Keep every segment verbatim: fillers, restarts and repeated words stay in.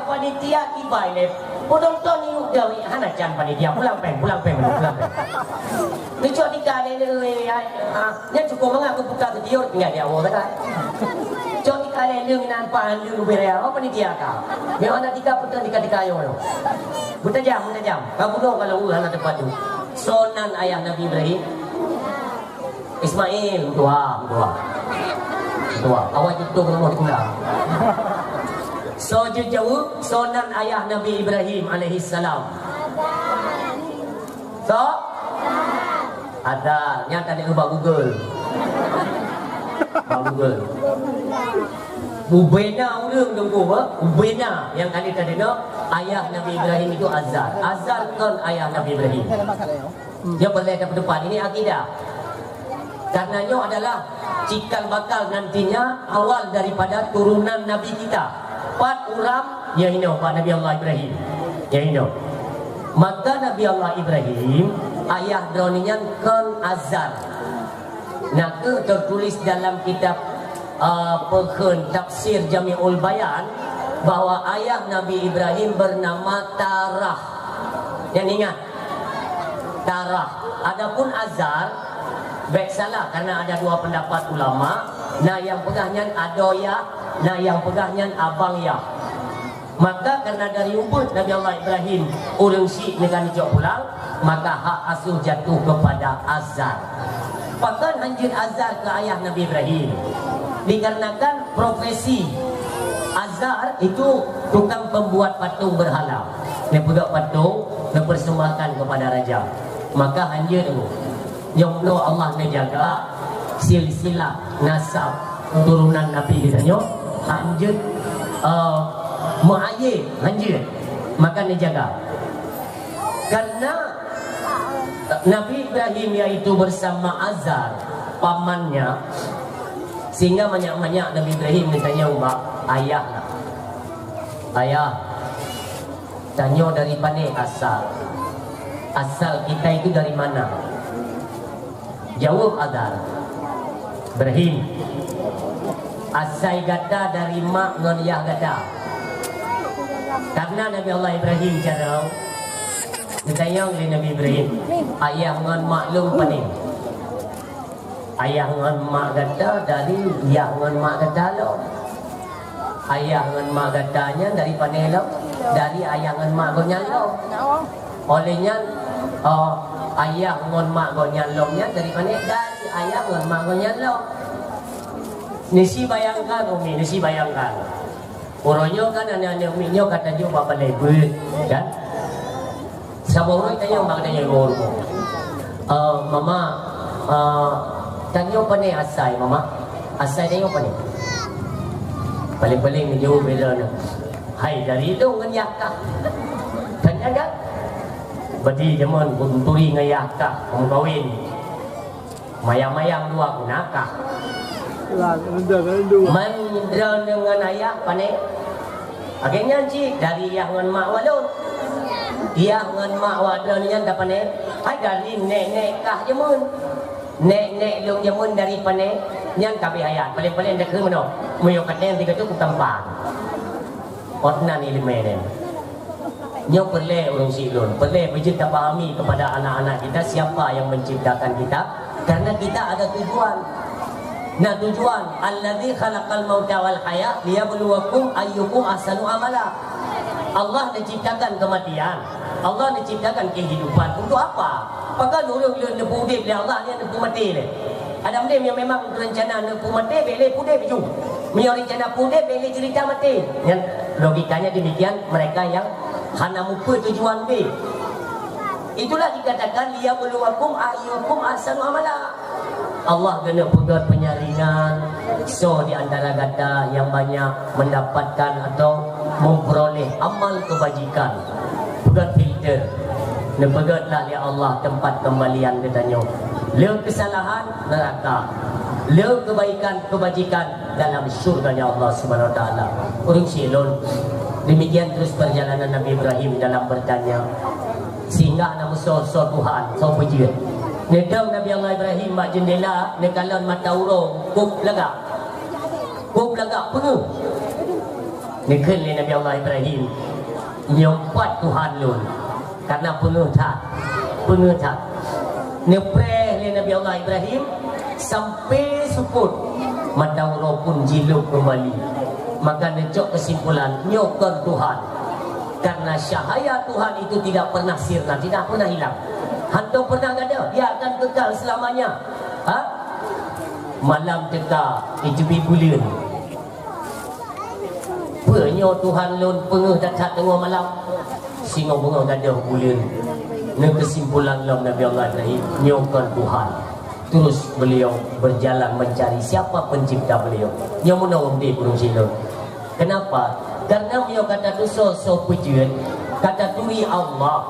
Panitia kibai lé. Penonton ni udah hana can panitia. Pulang péng, pulang péng, pulang péng. Neucok tika lé, lé, lé, ah, nyan syukur mangat keu putra seudiot tinggai di awak tadi. Cok tika lé, lé, nan pan, lé, lé, lé, apa panitia ka? Memang ada tika putra tika-tika yo. Meutajam, meutajam. Ka bunoe kalau ureueng hana teupadu. Soe nan ayah Nabi Ibrahim? Ismail, meutuha, meutuha. Meutuha. Awai tutoe rumoh di Kuta. Soe jeuet jaweueb, soe nan ayah Nabi Ibrahim alaihissalam? Soe? Azar. Nyan tadi ubak Google. Bak Google. Ubena ureueng teungku, ba? Ubena nyang kali tadi no, ayah Nabi Ibrahim itu Azar. Azar kon ayah Nabi Ibrahim. Nyoe peureulèe tapeutupat, ini akidah. Karena nyoe adalah cikal bakal nantinya awal daripada turunan Nabi kita. Pat uram, ya inoe, pat Nabi Allah Ibrahim. Ya inoe. Maka Nabi Allah Ibrahim, ayah droeneuh nyan kon Azar. Nakeuh tertulis dalam kitab, uh, peukheun tafsir Jami'ul Bayan bahwa ayah Nabi Ibrahim bernama Tarah. Nyan ingat, Tarah. Adapun Azar, bèk salah, karena ada dua pendapat ulama. Na nyang peugah nyan adoe yah, na nyang peugah nyan abang yah. Maka karena dari ubeut Nabi Allah Ibrahim ureueng syiek neuka neucok pulang, maka hak asuh jatuh kepada Azar. Pakon hanjeuet Azar keu ayah Nabi Ibrahim? Dikarenakan profesi Azar itu tukang pembuat patung berhala. Neupeugöt patung, neupersembahkan kepada raja. Maka hanjeuet tu. Nyoe Allah neujaga silsilah nasab turunan Nabi geutanyoe hanjeuet, eh, meuaye hanjeuet. Maka neujaga. Karena Nabi Ibrahim yaitu bersama Azar pamannya, sehingga manyak-manyak Nabi Ibrahim geutanyong bak ayah, "Ayah, tanyoe dari pane asal? Asal kita itu dari mana?" Jaweueb Azar, "Ibrahim, asai gata dari mak ngon yah gata." Karena Nabi Allah Ibrahim carông, geutanyong lé Nabi Ibrahim, "Ayah ngon mak lôn pane?" "Ayah ngon mak gata dari yah ngon mak gata lom." "Ayah ngon mak gata nyan dari pane lom?" "Dari ayah ngon mak gobnyan lom." "Óh lheueh nyan, oh, ayah ngon mak gobnyan lom nyan dari pane?" "Dari ayah ngon mak gobnyan lom." Neusi bayangkan, Umi, neusi bayangkan. Uroe nyoe kan aneuk-aneuk miet nyoe ka tajok bak balai beuet, kan? Saboh uroe tanyong bak geutanyoe rumoh. "Eh, Mama, eh, tanyoe pane asai, Mama? Asai tanyoe pane?" Paléng-paléng geujaweueb beda na, "Hai, dari lôn ngon yah kah." Kan nyan kan? Berarti jameun beuturi ngon yah kah, meukawen. Mayang-mayang dua guna kah? Man droeneuh ngon ayah pane? Lagèe nyan cit, dari yah ngon mak wak lôn. Yah ngon mak wak droeneuh nyan tapane? Hai, dari nèk-nèk kah jameun. Nèk-nèk lôn jameun dari pane? Nyan ka abéh ayat. Paléng-paléng takheun meunoe. Meunyoe ka tém sigoe teuk kutampa. Ôt nan ileumèe nyan. Nyoe peureulèe ureueng syiek lôn, peureulèe beujeuet tapahami kepada anak-anak kita siapa yang menciptakan kita, karena kita ada tujuan. Nah, tujuan, "Allazi khalaqal mauta wal hayat liyabluwakum ayyukum ahsanu amala." Allah neuciptakan kematian, Allah neuciptakan kehidupan untuk apa? Pakon ureueng lôn neupeuudép lé Allah, nyan neupeumaté lé? Adam deh nyang memang rencana neupeumaté, bèk lé peuudép ju. Meunyoe rencana peuudép, bèk lé cerita maté. Nyan logikanya demikian, mereka yang hana mupeue tujuan beh. Itulah dikatakan, "Liyabluwakum ayyukum ahsanu amala." Allah geuneuk peugöt penyaringan, soe di antara gata nyang banyak mendapatkan atau memperoleh amal kebajikan. Peugöt filter. Neupeugöt lah lé Allah tempat kembalian geutanyoe. Le kesalahan, neraka. Le kebaikan, kebajikan, dalam syurganya Allah Subhanahu Wa Taala. Ureueng syiek lôn. Demikian terus perjalanan Nabi Ibrahim dalam bertanya. Sehingga na meusoe, "Soe Tuhan, soe peujeuet?" Neudong Nabi Allah Ibrahim bak jeundela, neukalon mata uroe, kôb lagak. Kôb lagak peungeuh. Neukheun lé Nabi Allah Ibrahim, "Nyoe pat Tuhan lôn." Karena peungeuh that, peungeuh that. Neupreh lé Nabi Allah Ibrahim sampai sukut, mata uroe pun jilôb keumbali. Maka neucok keusimpulan, nyoe kon Tuhan. Karena cahaya Tuhan itu tidak pernah sirna, tidak pernah hilang. Hantom pernah gadôh, dia akan kekal selamanya. Ha? Malam teuka, iteubiet buleuen. Peue nyoe Tuhan lôn peungeuh that-that teungoh malam? Singoh beungoh gadôh buleuen. Neukeusimpulan lom Nabi Allah Ibrahim, nyoe kon Tuhan. Terus beliau berjalan mencari siapa pencipta beliau. Nyoe meunoe udeb ureueng sileuen. Kenapa? Karena meunyoe ka tatusoe soe peujeuet, ka taturi Allah.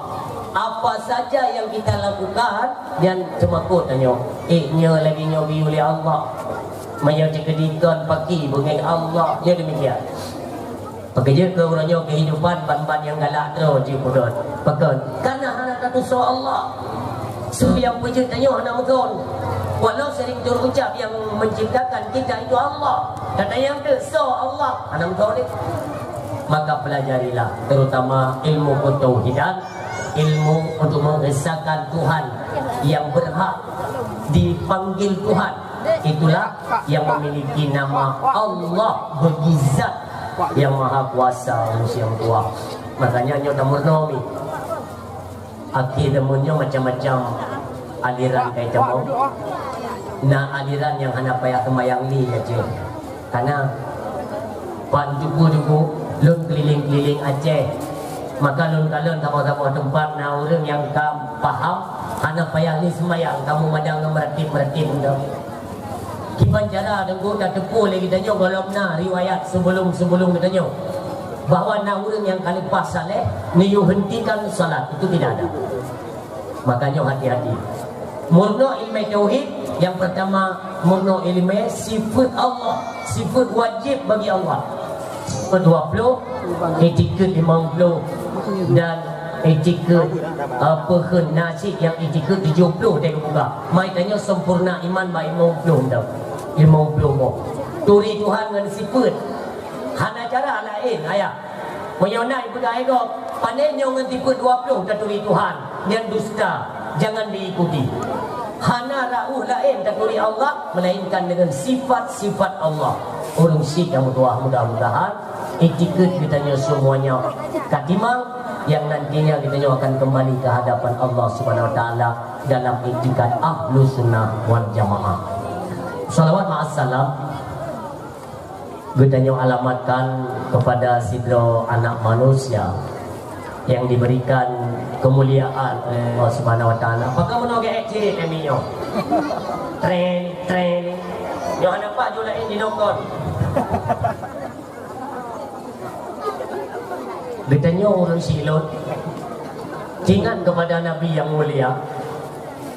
Apa saja yang kita lakukan, nyan teumakot tanyoe. Eh, nyoe lagèe nyoe geuyue lé Allah. Meunyoe cit keu dikon paki beungèh Allah, nyoe demikian. Peukeujeut keu uroe nyoe keuhidupan ban-ban nyang galak droe jeuet peugöt. Pakon? Karena hana tatusoe Allah. Su nyang peujeuet tanyoe hana meugon. Walau sering teuucap yang menciptakan kita itu Allah. Kata yang ke, so Allah, hana meugon lé. Maka pelajarilah terutama ilmu ketauhidan, ilmu untuk mengesahkan Tuhan yang berhak dipanggil Tuhan. Itulah yang memiliki nama Allah, begitu zat yang maha kuasa, ureueng nyang tuha. Makanya nyoe tameurunoe mi. Akhé zaman nyoe macam-macam aliran ka itamong. Na aliran nyang hana payah seumayang lé aja. Karena ban tuku-tuku lôn keliling-keliling Aceh. Maka lôn kalon saboh-saboh teumpat na ureueng nyang ka paham, hana payah lé seumayang, kamoe madang ngon meuratéb-meuratéb tu. Kiban cara Teungku tateupeue lé geutanyoe gohlom na riwayat sebelum-sebelum geutanyoe bahwa na ureueng nyang ka leupah saleh, neuyue hentikan salat, itu tidak ada. Makanya hati-hati. Meurunoe ileumèe tauhid, yang pertama meurunoe ileumèe sifat Allah, sifat wajib bagi Allah. Sifat dua puluh, itikad lima puluh, dan itikad, eh, peukheun na cit nyang itikad tujoh puluh deh geubuka. Mai tanyoe sempurna iman bak lima puluh dah. Lima puluh boh. Turi Tuhan ngon sifat. Hana cara laén, ayah. Meunyoe na ipeugah lé gob, "Pané nyoe ngon sifat dua puluh taturi Tuhan," nyan dusta, jangan diikuti. Hana rauh laén taturi Allah, melainkan dengan sifat-sifat Allah. Ureueng syiek nyang meutuah, mudah-mudahan itikad geutanyoe semuanya ka timang, yang nantinya geutanyoe akan kembali ke hadapan Allah Subhanahu wa Taala dalam itikad Ahlus Sunnah wal Jamaah. Salawat ma'as salam geutanyoe alamatkan kepada sidroe anak manusia yang diberikan kemuliaan oleh Allah Subhanahu wa Taala. Pakon meunoe geuék cit kami nyoe? Tren, tren. Nyoe hana paih jeuet laén di nongkon. Geutanyoe ureueng silot, ingat kepada Nabi yang mulia,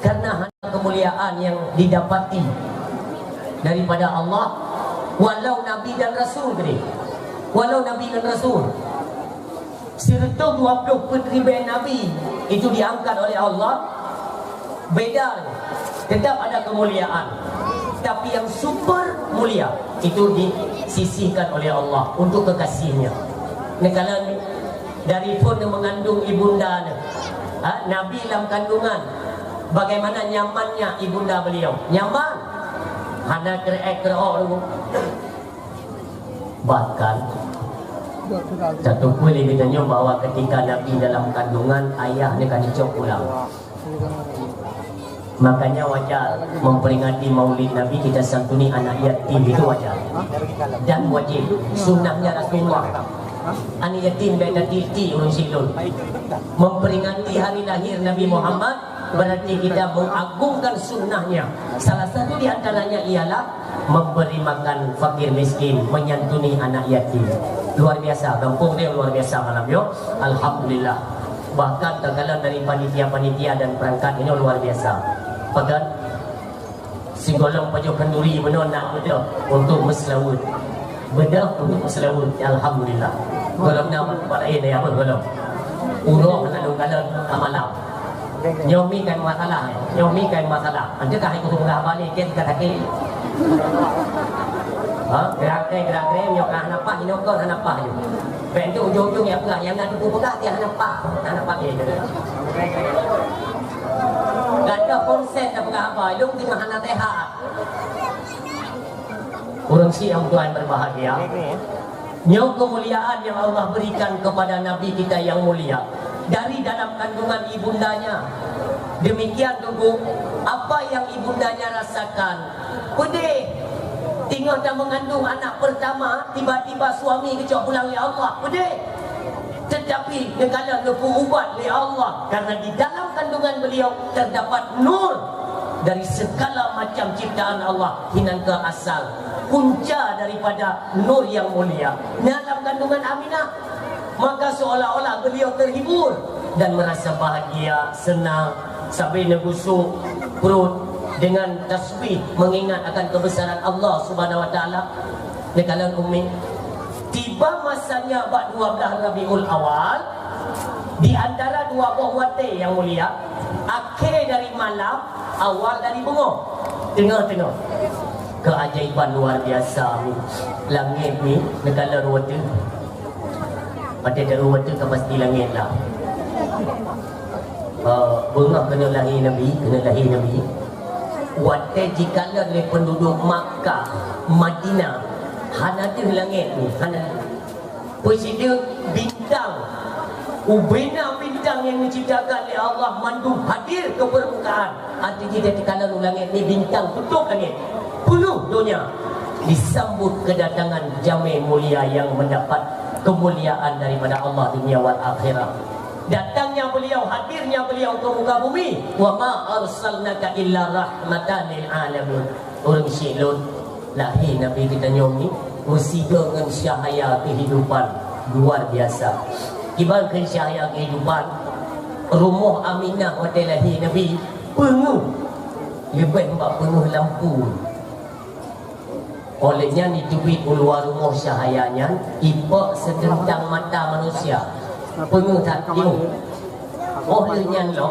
karena hana kemuliaan yang didapati daripada Allah, walau Nabi dan Rasul tadi. Walau Nabi dan Rasul. Sireutoh dua puluh peuet ribèe Nabi itu diangkat oleh Allah, beda, tetap ada kemuliaan. Tapi yang super mulia itu disisihkan oleh Allah untuk kekasihnya. Neukalon dari phon mengandung ibunda, ha, Nabi lam kandungan, bagaimana nyamannya ibunda beliau? Nyaman. Hana krek-krok. Bahkan, tateupeue lé geutanyoe bahwa ketika Nabi dalam kandungan, ayah ni ka dicok pulang. Makanya wajar memperingati Maulid Nabi, kita santuni anak yatim, itu wajar dan wajib. Sunnahnya Rasulullah. Anak yatim bèk tatilti ureueng silot. Memperingati hari lahir Nabi Muhammad berarti kita mengagungkan sunnahnya. Salah satu di antaranya ialah memberi makan fakir miskin, menyantuni anak yatim. Luar biasa, gampông dia luar biasa malam nyoe. Alhamdulillah. Bahkan takalon dari panitia-panitia dan perangkat nyoe luar biasa. Pakon? Sigohlom pajoh khanduri bunoe na beudôh untuk meuseulaweuet. Beudôh untuk meuseulaweuet, alhamdulillah. Gohlom na bak laén ya, apa gohlom? Uroe hana lôn kalon ka malam. Nyoe mi kai masalah, nyoe mi kai masalah. Anteuk ka hai kutong dah balik, kan ka sakét. Ha, gerak-gerak, gerak-gerak, nyoe ka hana paih, nyoe kon hana paih nyoe. Bèk tu ujong-ujong ya peugah, nyang na teupeu peugah dia hana paih, hana pakai. Gadoh konsep dah peugah apa, ilong tengah hana tehat. Ureueng syiek nyang tuan berbahagia. Nyoe kemuliaan yang Allah berikan kepada Nabi kita yang mulia dari dalam kandungan ibundanya. Demikian juga apa yang ibundanya rasakan. Pedih. Tinggal dah mengandung anak pertama, tiba-tiba suami geucok pulang lé Allah. Pedih. Tetapi neukalon geupeu ubat lé Allah karena di dalam kandungan beliau terdapat nur dari segala macam ciptaan Allah hinan ke asal. Punca daripada nur yang mulia. Dalam kandungan Aminah, maka seolah-olah beliau terhibur dan merasa bahagia, senang, sambil neugusok perut dengan tasbih, mengingat akan kebesaran Allah Subhanahu Wa Taala. Neukalon Umi, tiba masanya bak dua belas Rabiul Awal, di antara dua boh watèe yang mulia, akhé dari malam, awal dari beungoh, teungoh-teungoh. Keajaiban luar biasa ni. Langét ni neukalon watèe. Watèe taeu watèe ka pasti langét lah. Eh, beungoh keuneuk lahé Nabi, keuneuk lahé Nabi. Watèe jikalon lé penduduk Makkah, Madinah, hana deuh langét ni, hana deuh. Peusideuk bintang, ubena bintang nyang diciptakan lé Allah mandum hadir keu peurmukaan. Arti jih teukalon u langét ni bintang tutôp langét. Penuh donya disambut kedatangan jamé mulia yang mendapat kemuliaan daripada Allah dunia wal akhirat. Datangnya beliau, hadirnya beliau ke muka bumi. Wa ma arsalnaka illa rahmatan lil alamin. Ureueng syiek lôn, lahé Nabi geutanyoe ni meusigoe ngon cahaya kehidupan luar biasa. Kiban kheun cahaya kehidupan, rumoh Aminah watèe lahé Nabi peungeuh, leubeh bak peungeuh lampu. Óh lheueh nyan jiteubiet u luwa rumoh cahaya nyan, ipok seuteuntang mata manusia. Peungeuh that jih. Óh lheueh nyan lom,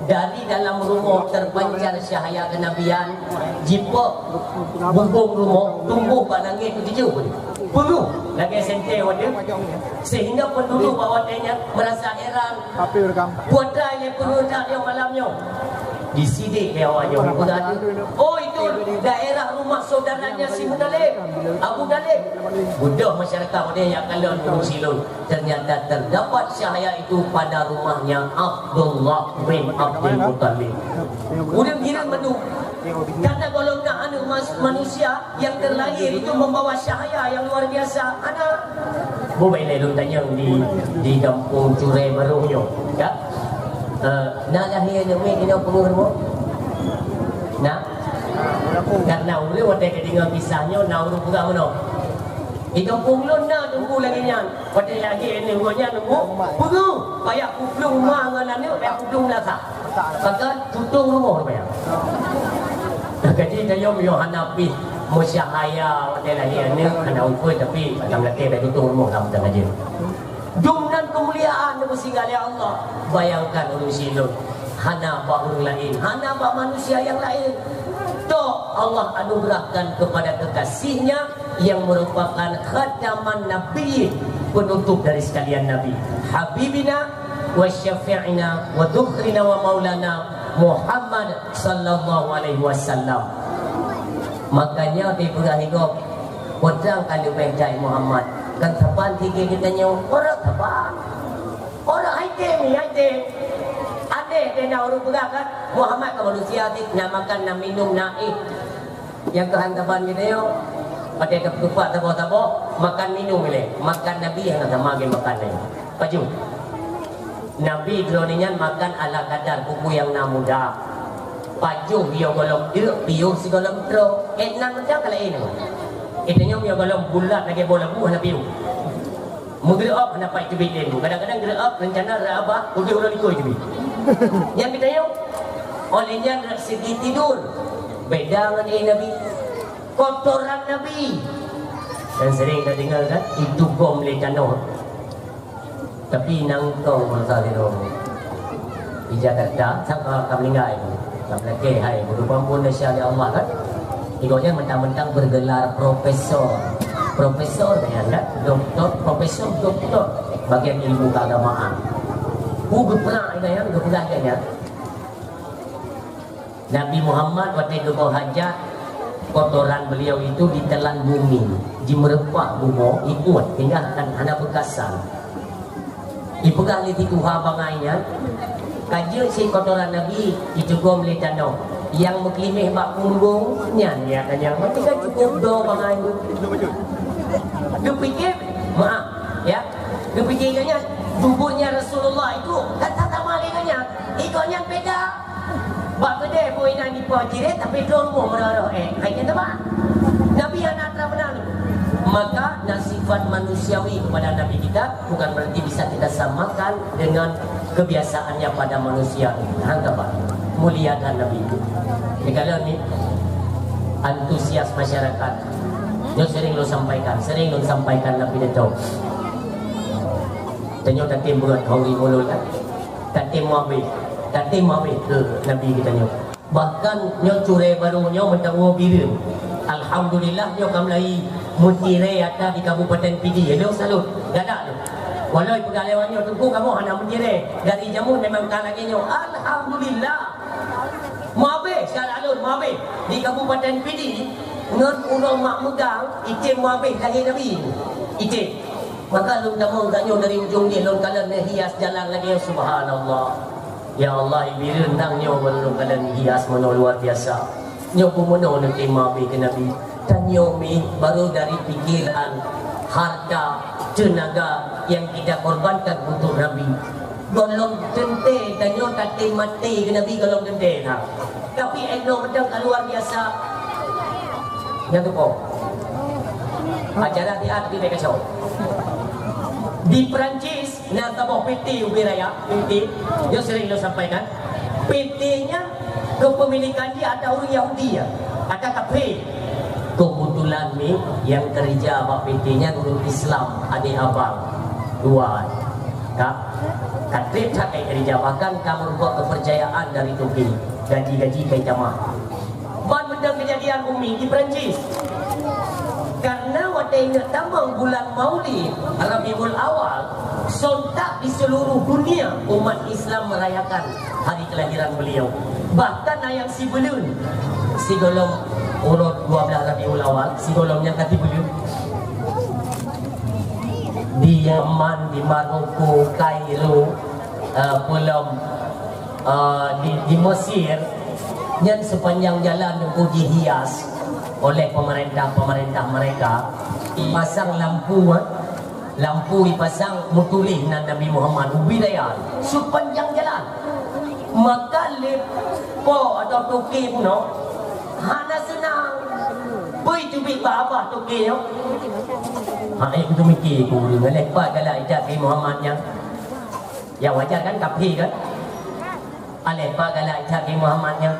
dari dalam rumoh terpancar cahaya kenabian, jipok bubông rumoh, tumboh bak langét, teujoh. Peungeuh lagèe sentée watèe, sehingga penduduk bak watèe nyan merasa heran. Putra ilèe peureutak nyoe malam nyoe. Disidik lé awak nyoe, peugah, "Oh, itu daerah rumah saudaranya si Muthalib, Abu Thalib." Beudôh masyarakat watèe nyan kalon ureueng syiek lôn. Ternyata terdapat cahaya itu pada rumahnya Abdullah bin Abdul Muthalib. Ureueng hireuen mandum. Karena gohlom na aneuk mas-, manusia yang terlahir itu membawa cahaya yang luar biasa. Ada. Bubé lé lôn tanyong di, di gampông Curé Barôh nyoe, ya. Eh, na lahé aneuk miet inoe peungeuh rumoh? Na? Karena ulôn watèe ka deungö kisah nyoe na ureueng peugah meunoe. Di gampông lôn na teungku lagèe nyan. Watèe lahé aneuk gobnyan teungku, peungeuh, payah kuplueng ma ngon aneuk, payah kuplueng meunasah. Maka tutong rumoh rupanya. Jadi, tanyoe meunyoe hana pih meucahaya watèe lahé aneuk, hana ukeue, tapi mantong lakèe bèk tutong rumoh lam tangajeuen. Dum nan keumuliaan nyang geusinggah lé Allah. Bayangkan ureueng syiek lôn, hana bak ureueng laén, hana bak manusia nyang laén. Tok Allah anugerahkan kepada kekasih-Nya yang merupakan khataman nabiyyin, penutup dari sekalian nabi, habibina wa syafi'ina wa dhukhrina wa maulana Muhammad sallallahu alaihi wasallam. Makanya di peugah igob, peudang ka leubeh jai Muhammad. Kan saban tinggi geutanyoe, orang saban. Orang hai tem, hai tem. Aneh deh na ureueng peugah kan, Muhammad ka manusia sih, na makan, na minum, na éh. Nyang keuhan saban geutanyoe, watèe teupeugah saboh-saboh, makan minum ilèe. Makan Nabi hana sama ngon makan laén. Pajoh. Nabi droeneuh nyan makan ala kadar, peue-peue nyang na mudah. Pajoh yoh gohlom deuk, piôh sigohlom troe. Eh, nan macam ka laén. Geutanyoe yoh gohlom bulat lagèe boh labu hana piôh. Meugeureu'op hana pat teubiet lé bu. Kadang-kadang geureu'op rencana reu'op bah, udeh uroe likôt teubiet. Nyang geutanyoe, óh lheueh nyan rot segi tidur. Beda ngon éh Nabi. Kotoran Nabi. Dan sering tadeungo kan, itu bom lé tanoh. Tapi nangkong masa sidroe. Di Jakarta, saka ka meuninggai. Ka meulakèe hai, beureumpang pun Malaysia ya Allah kan. Gobnyan mentang-mentang bergelar profesor. Profesor nyan kan? Doktor, profesor, doktor bagian ilmu keagamaan. Pu geuprak nyan, geupeugah nyan. Nabi Muhammad watèe geuboh hajat, kotoran beliau itu ditelan bumi, jimeureumpah bumoe, ikôt, tinggai hana beukasan. Ipeugah lé si tuha bangai nyan, ka jeuet cit kotoran Nabi, icugom lé tanoh. Nyang meukeulimeh bak punggong nyan, ya kan, nyang penting kan cukup do bangai. Geupike, maaf, ya. Geupike nyan, tubuhnya Rasulullah itu kan sama lé nyan. Ikôt nyan beda. Bak keudè pun inan jipoh cirét, tapi droe rumoh meurah-rah, eh, hai nyan teuma. Nabi hana atra meunan. Maka na sifat manusiawi kepada Nabi kita bukan berarti bisa kita samakan dengan kebiasaannya pada manusia. Hana teuma. Muliakan Nabi itu. Dikala ni antusias masyarakat. Nyoe sering lôn sampaikan, sering lôn sampaikan Nabi Dato. Tanyoe tatem buat kau di mulut kan. Tatem mabeh, tatem mabeh keu Nabi geutanyoe. Bahkan nyoe curé barô nyoe meutanggong bireuen. Alhamdulillah nyoe ka mulai meutiré ata di Kabupaten Pidie. Lôn salut, galak lôn. Walau peugah lewat nyoe, Teungku, kamoe hana meutiré. Dari jameun memang ka lagèe nyoe. Alhamdulillah. Mabeh, syedara lôn, mabeh. Di Kabupaten Pidie, ngon uroe mak meugang, item mabeh lahé Nabi. Item. Maka lôn tamong geutanyoe dari ujong jih lôn kalon neuhias jalan lagèe, subhanallah. Ya Allah, bireuen nang nyoe baru lôn kalon hias meunoe luar biasa. Nyoe peue meunoe neutem mabeh keu Nabi. Tanyoe mi baru dari pikiran, harta, tenaga yang kita korbankan untuk Nabi. Gohlom teuntèe tanyoe tatem maté keu Nabi gohlom teuntèe na. Tapi 'oh noe mantong ka luar biasa. Nyang keupoh. Acara siat tapi bèk kacau. Di Perancis na saboh PT ubé raya, PT, nyoe sering lôn sampaikan. PT nyan kepemilikan jih ata ureueng Yahudi, ya, ata kafé. Kebetulan ni nyang keureuja bak PT nyan ureueng Islam, adék abang dua. Ka, ka trép that keureuja, bahkan ka meurumpok kepercayaan dari toke. Gaji-gaji ka itamah. Ban mantong keujadian umi di Perancis. Karena watèe ingat tamong bulan Maulid Rabiul Awal, sontak di seluruh dunia umat Islam merayakan hari kelahiran beliau. Bahkan na nyang sibuleuen, sigohlom uroe dua belas Rabiul Awal, sigohlom nyang ka sibuleuen. Di Yaman, di Maroko, Kairo, eh, peulom, eh, di, di Mesir, nyan sepanjang jalan Teungku dihias oleh pemerintah-pemerintah mereka, pasang lampu, eh, lampu dipasang meutuléh nan Nabi Muhammad, ubé raya, sepanjang jalan. Maka lé po atau toke bunoe hana seunang. Peue teubiet bak babah toke nyoe? Ha, eh, kutu miké ku ureueng, alah pat galak ijak keu Muhammad nyan. Ya, wajar kan, kafé kan? Alah pat galak ijak keu Muhammad nyan.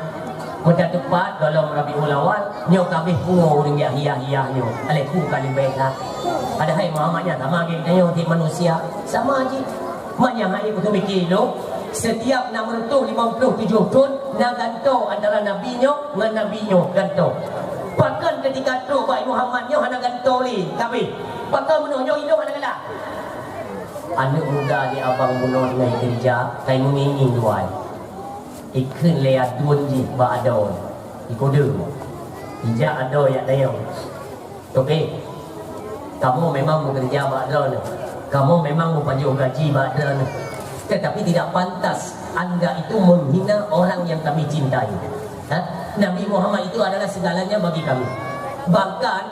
Meutateupat dalam Rabiul Awal, nyoe ka abéh pungo ureueng jak hiah-hiah nyoe. Alah ku ka leubeh that. Padahai Muhammad nyan sama lagèe geutanyoe, manusia. Sama jih. Maknanya hai kutu miké lôn, setiap enam ratus lima puluh tujuh thon na gantoe antara nabi nyoe ngon nabi nyoe gantoe. Pakon ketika trok bak Muhammad nyoe hana gantoe lé, ka abéh? Pakon meunoe nyoe ilôn hana galak? Aneuk muda di abang bunoe teungoh keureuja, ka imeungieng-ngieng luwai. Ikheun lé aduen jih bak adoe, ikode. Ijak adoe jak tanyong, "Toke, kamoe memang meukeureuja bak droeneuh, kamoe memang meupajoh gaji bak droeneuh, tetapi tidak pantas Anda itu menghina orang yang kami cintai. Ha? Nabi Muhammad itu adalah segalanya bagi kami. Bahkan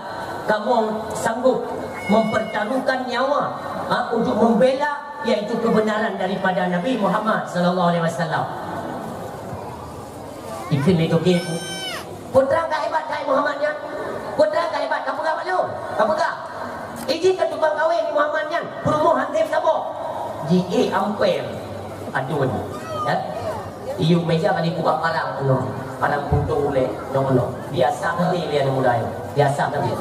kamoe sanggup mempertaruhkan nyawa, ha, untuk membela yaitu kebenaran daripada Nabi Muhammad sallallahu alaihi wasallam." Ikheun lé toke, "Peue trang ka hebat that Muhammad nyan? Peue trang ka hebat? Ka peugah bak lôn, ka peugah. Ijih ka tukang kawén Muhammad nyan, peurumoh han trép saboh." Ji-ék amper aduen, ya. Iyup meja ka dibuka parang nyoe, parang putoh ulèe nyoe. Biasa kali lé aneuk muda nyoe. Biasa kali.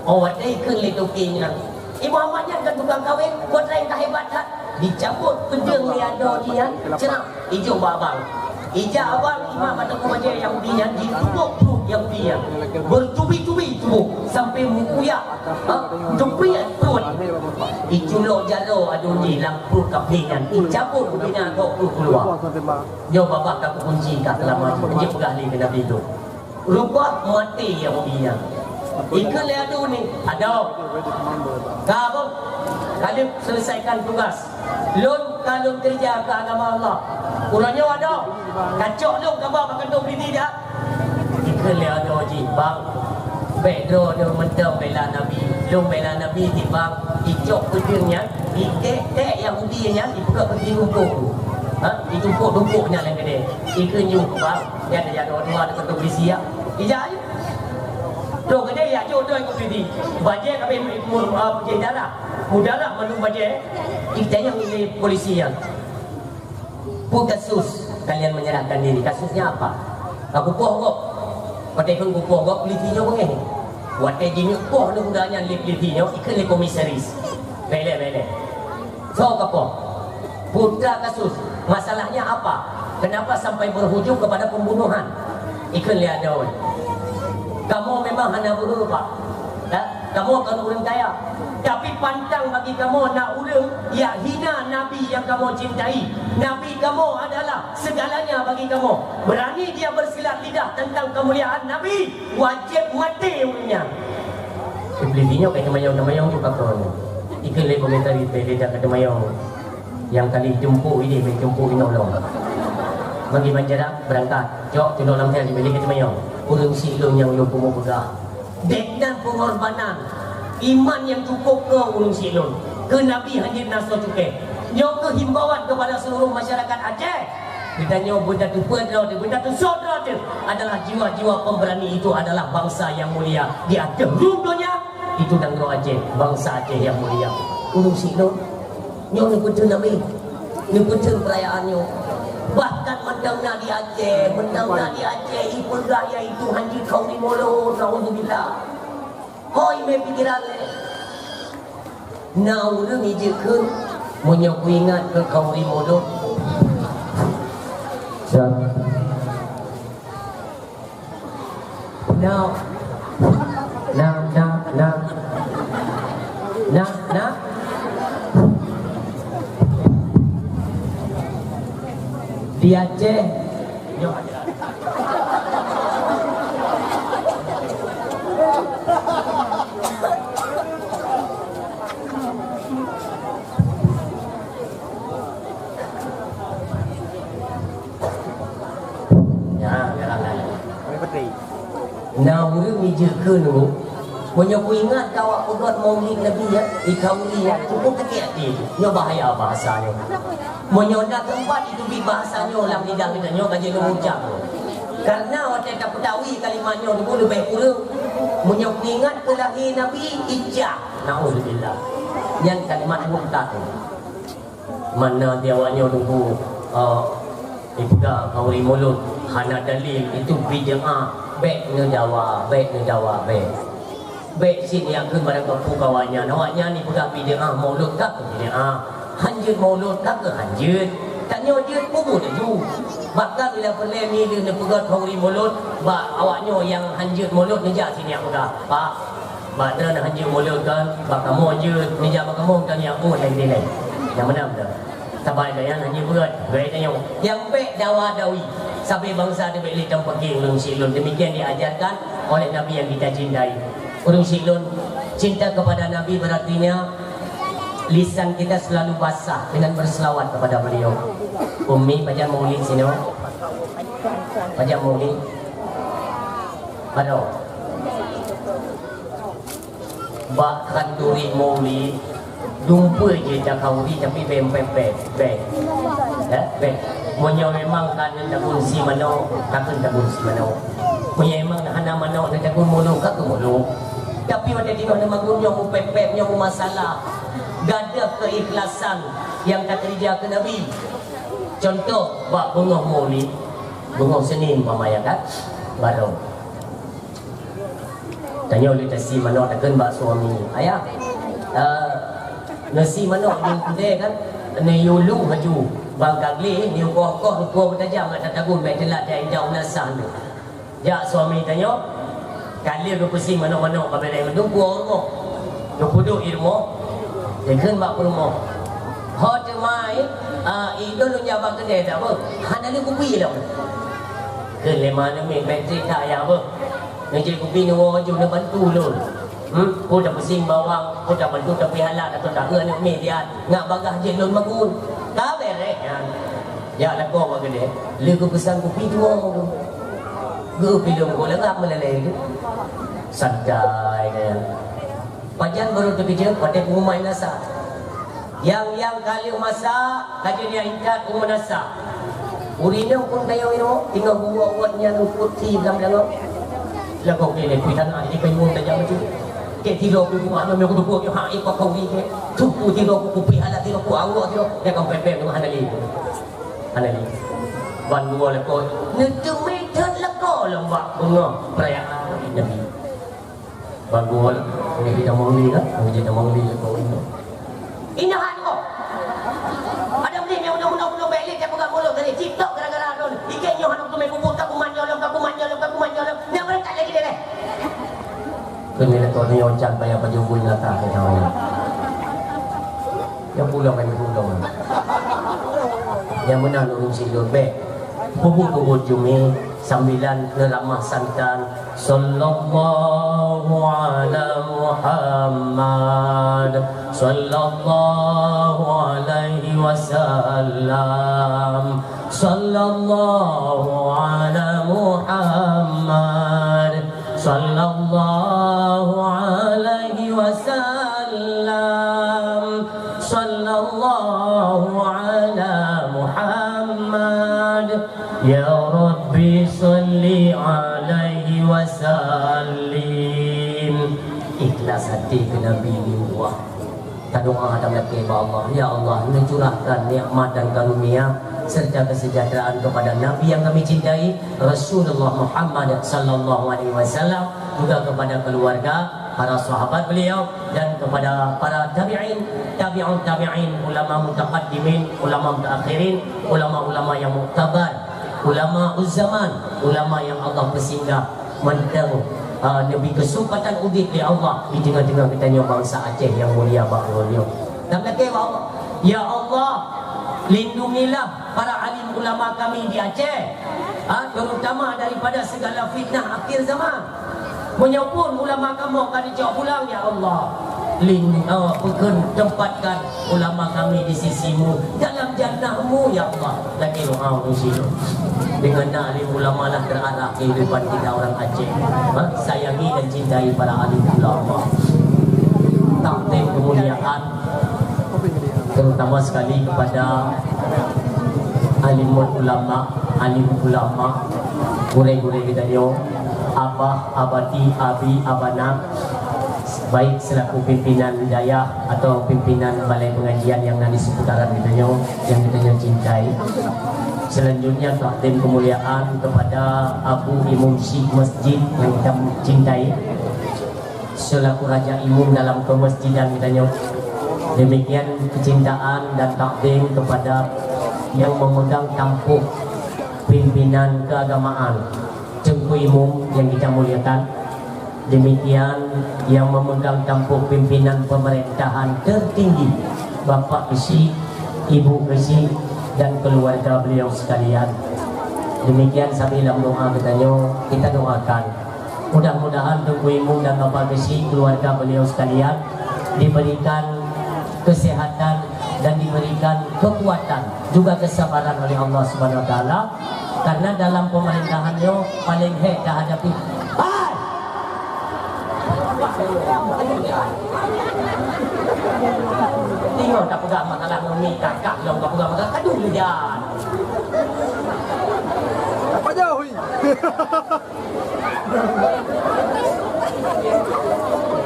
Oh, watèe ikheun lé toke nyan, "Eh, Muhammad nyan kan tukang kawén, peue trang ka hebat that." Dicabot peudeueng lé adoe jih nyan, ceurak, ijok bak abang. Ijak awak imat bak teungku bajèe Yahudi nyan, jitubôk pruet Yahudi nyan. Bertubi-tubi tubôk sampai meukuyak, ha, teupiet pruet. Iculok jaloe aduen jih lam pruet kafé nyan, icabot bubena gok pruet keuluwa. Nyoe babah ka kukunci ka seulama jih, jeuet peugah lé keu Nabi tu. Rubah maté Yahudi nyan. Ikheun lé aduen nyan, "Adoe, ka boh, ka lheueh seuleusaikan tugas. Lôn ka lôn keureuja keu agama Allah. Uroe nyoe adoe, kacok lôn kaba bak kantô polisi dak?" Ikheun lé adoe jih, "Bang, bèk droeneuh mantong bela Nabi. Lôn bela Nabi cit, Bang. Icok peudeueng nyan, iték-ték Yahudi nyan, ipeugöt keu jih tumpôk. Ha, itumpôk-tumpôk nyan lam keudè." Ikheun, "Nyoe, Bang, nyan dak jak droe dua deungon polisi, ya." Ijak, trôh keudè ijak jok droe keu polisi. Bajèe ka abéh mur-, ah, peujeuet darah. Mudarah mandum bajèe, itanyong lé polisi nyan, "Peue kasus kalian menyerahkan diri? Kasusnya apa?" Ka kupoh gob. Watèe kheun kupoh gob, polisi nyoe beungèh. Watèe jineuk poh aneuk muda nyan lé polisi nyoe, ikheun lé komisaris, "Bèk lé, bèk lé. Soe kapoh? Peue kasus? Masalahnya apa? Kenapa sampai berujung kepada pembunuhan?" Ikheun lé adoe, "Kamoe memang hana beuhe, Pak. Ya, kamoe kon ureueng kaya. Tapi pantang bagi kamoe na ureueng nyang hina Nabi nyang kamoe cintai. Nabi kamoe adalah segalanya bagi kamoe. Berani dia bersilat lidah tentang kemuliaan Nabi, wajib maté ureueng nyan." Polisi nyoe ka teumanyong-teumanyong ju ka kon. Ikheun lé komisaris, "Bèk lé dak ka teumanyong. Nyang ka lheueh jeumpok idéh, bèk jeumpok inoe lom. Bagi banjarak beurangkat, jok tulông lam sèl, bèk lé ka teumanyong. Ureueng siklôn nyang lôn peugah." Dek dan pengorbanan iman nyang cukup keu ureueng siklôn, keu Nabi hana jeuet na soe cukai. Nyoe keuh himbauan kepada seluruh masyarakat Aceh. Geutanyoe beutatupeue droe teuh, beutatusoe droe teuh adalah jiwa-jiwa pemberani, itu adalah bangsa yang mulia di ateueh rhueng donya. Itu nanggroe Aceh, bangsa Aceh yang mulia. Ureueng siklôn, nyoe neupeutheun Nabi, neupeutheun peurayaan nyoe. Bahkan mantong na di Aceh, mantong na di Aceh, ipeugah yaitu hanjeuet khauri mulod, naudzubillah. Hôi mé pikiran lé. Na ureueng ijeuet kheun, meunyoe kuingat keu khauri mulod. Sa-, na, na, na, na. Na, na. Di Aceh, nyoe. Ya, ya, ya. Na ureueng ijeuet kheun, meunyoe kuingat keu awak peugöt maulid Nabi, ya, di khauri, ya, cukup sakét até. Nyoe bahaya bahasa nyoe. Meunyoe na teumpat jiteubiet bahasa nyoe lam lidah geutanyoe, ka jeuet lôn ucab. Karena watèe tapeutawi kalimat nyoe teungku leubeh kureueng. Meunyoe kuingat keu lahé Nabi, ijak. Naudzubillah. Nyan kalimat murtad. Mana di awak nyoe teungku, eh, ipeugah khauri mulod hana dalil, itu bid'ah. Bèk neudawa, bèk neudawa, bèk. Bèk cit neujak kheun barang kapeue keu awaknyan. Awaknyan ipeugah bid'ah, mulod ka keu bid'ah. Hanjeuet mulod ka keu hanjeuet. Tanyoe jeuet peubuet laju. Bahkan bila peureulèe mi lheueh neupeugöt khauri mulod, bak awaknyoe nyang hanjeuet mulod neujak sineuk peugah, "Pak, bak droeneuh hanjeuet mulod kan, bak kamoe jeuet, neujak bak kamoe kan nyang buet lagèe nyan." Nyang meunan beutôi. Saban gobnyan hanjeuet beuet, gaya tanyoe. Nyang bèk dawa-dawi, sabe bansa teuh bèk lé tameupaké ureueng siklôn. Demikian diajarkan oleh Nabi yang kita cintai. Ureueng siklôn, cinta kepada Nabi berartinya lisan kita selalu basah dengan berselawat kepada beliau. Ummi, pajan maulid sinoe? Pajan maulid? Padum? Bak khanduri maulid, dumpeue jih takhauri, tapi bèk pèpèt, bèk. Ya, bèk. Meunyoe memang ka neutagun sie manok, ka kheun tagun sie manok. Meunyoe memang hana manok neutagun mulod, ka kheun mulod. Tapi watèe jinoe neumagun nyoe meupèpèt, nyoe meumasalah. Gadoh keikhlasan nyang takeureuja keu Nabi. Contoh, bak beungoh maulid, beungoh Senin umpama, ya kan? Barô. Tanyoe lé tasie manok takheun bak suami, "Ayah, eh, neusie manok di keudè kan?" Neuyue lu laju bang ka gleh, neuyue koh-koh, neuyue puwoe meutajam ngat tatabun, bèk teulat, dan indak u nasa nyoe. Jak suami tanyoe, ka lheueh geupeusieng manok-manok ka bèk lé, geupeuduek u rumoh. Geupeuduek i rumoh, geukheun bak peurumoh, "Ho teuma, eh, i lôn lôn jak bak keudè, dak beuh? Hana lé kupi lom." Kheun lé ma neumiet, "Bèk trép that, ya beuh. Neujép kupi neuwoe jeuh neubantu lôn." Hmm, peue tapeusieng bawang, peue tabantu tapihala, atau taeu aneuk miet siat, ngat bagah jeuet lôn makun. Ka bèrèh nyan. Jak lakoe bak keudè, lheueh geupeusan kupi tuwoe tu. Geupilông goe lagak meulalèe tu. Santai nyan. Pajan barô teukeujeuet watèe peungumai nasa. Nyang, nyang ka lheueh masak, ka jeuet nyang intat u meunasah. Ureueng inong phôn tayong inoe, teungoh geuwoe uet nyan eungkôt sie lam dangoe. Lagoe keu lé pih tanah di kayueng tajam tu. Keu tiroe ku buka nyoe, ku teupeue keu hai pakon di keu. Tupu tiroe ku kupi alat tiroe ku awak tiroe. Dia kan pepeng tu hana lé. Hana lé. Ban dua lakoe. Neuteumé that lakoe lom bak beungoh perayaan Nabi. Bagus. Ini kita mangli kan? Ini kita mangli lakoe. Ingat hak kau. Ada beli yang udah-udah-udah balik dia pegang mulut tadi. TikTok gara-gara tu. Ikan nyoh anak tu main bubur, kaku manjol, kaku manjol, kaku manjol. Dia mereka lagi deh. Kena kau ni onchan payah baju bui nata kau. Yang pulang kan pulang. Yang mana lu si lu bek. Peubuet-peubuet jumé sambilan neuramah santan. Sallallahu ala Muhammad, sallallahu alaihi wasallam, sallallahu ala Muhammad, sallallahu alaihi wasallam, sallallahu ala Muhammad. Ya Rabbi, salli alaihi wasallim. Ikhlas hati keu Nabi ni, wah. Tadoa dan lakée bak Allah, "Ya Allah, neucurahkan nikmat dan karunia serta kesejahteraan kepada Nabi yang kami cintai, Rasulullah Muhammad sallallahu alaihi wasallam, juga kepada keluarga, para sahabat beliau, dan kepada para tabi'in, tabi'ut tabi'in, ulama mutaqaddimin, ulama mutaakhirin, ulama-ulama yang muktabar, ulama zaman, ulama yang Allah peusinggah mantong, ah, neubri keuseumpatan udeb lé Allah di teungoh-teungoh geutanyoe bansa Aceh nyang mulia bak uroe nyoe." Dan lakée bak Allah, "Ya Allah, lindungilah para alim ulama kami di Aceh, ha, terutama daripada segala fitnah akhir zaman. Meunyoe phon ulama kamoe ka neucok pulang, ya Allah, lin-, eh, peukheun tempatkan ulama kami di sisi-Mu dalam jannah-Mu, ya Allah." Lagi doa untuk sini. Dengan alim ulama lah terarah kehidupan kita orang Aceh. Ha? Sayangi dan cintai para alim ulama. Takdim kemuliaan terutama sekali kepada alim ulama, alim ulama, gurée-gurée geutanyoe, abah, abati, abi, abana, baik selaku pimpinan dayah atau pimpinan balai pengajian yang na di seputaran geutanyoe, yang geutanyoe cintai. Selanjutnya, takdim kemuliaan kepada Abu Imum Syik Masjid yang kita cintai. Selaku raja imum dalam kemasjidan geutanyoe. Demikian kecintaan dan takdim kepada yang memegang tampuk pimpinan keagamaan, Teungku Imum yang kita muliakan. Demikian yang memegang tampuk pimpinan pemerintahan tertinggi, Bapak Geuchik, Ibu Geuchik, dan keluarga beliau sekalian. Demikian sabe lam doa geutanyoe, kita doakan. Mudah-mudahan Teungku Imum dan Bapak Geuchik, keluarga beliau sekalian, diberikan kesehatan dan diberikan kekuatan, juga kesabaran oleh Allah Subhanahu Wa Taala, karena dalam pemerintahannya paling hek dah hadapi. Hai! Tengok tak pegang masalah ngumi kakak, belum tak pegang masalah. Aduh, hujan. Apa jauh, hui?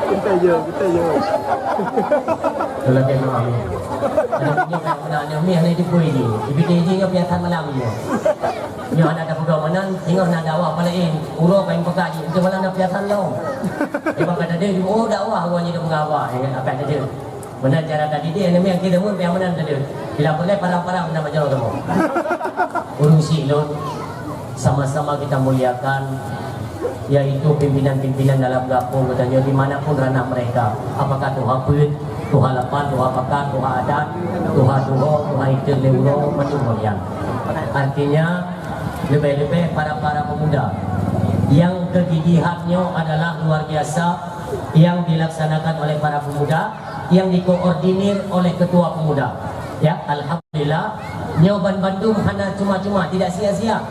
Kita je, kita je. Kalau kena ni. Ada punya nak menang ni, ni ada jemput ini. Di P T J ke biasa malam ni. Nyoe hana tapeugah meunan, singoh na dakwah paleng, uroe ka jipeugah jih, "Itu malam na piasan lom." Iban kata dia, "Oh, dakwah awak nyoe dah meugawa," eh, akan kata dia. Meunan cara tadi deh, nami akhé deungon piah meunan tadi. Bila boleh parang-parang meunan bajau kamoe. Ureuëng syiek lôn, sama-sama kita muliakan, yaitu pimpinan-pimpinan dalam gampông geutanyoe di mana pun ranah mereka. Apakah tuha peuet, tuha lapan, tuha pakat, tuha adat, tuha tuho, tuha item lé uroe, macam meulian. Artinya, lebih-lebih para-para pemuda yang kegigihannya adalah luar biasa yang dilaksanakan oleh para pemuda yang dikoordinir oleh ketua pemuda. Ya, alhamdulillah, nyoe ban bandum hana cuma-cuma, tidak sia-sia.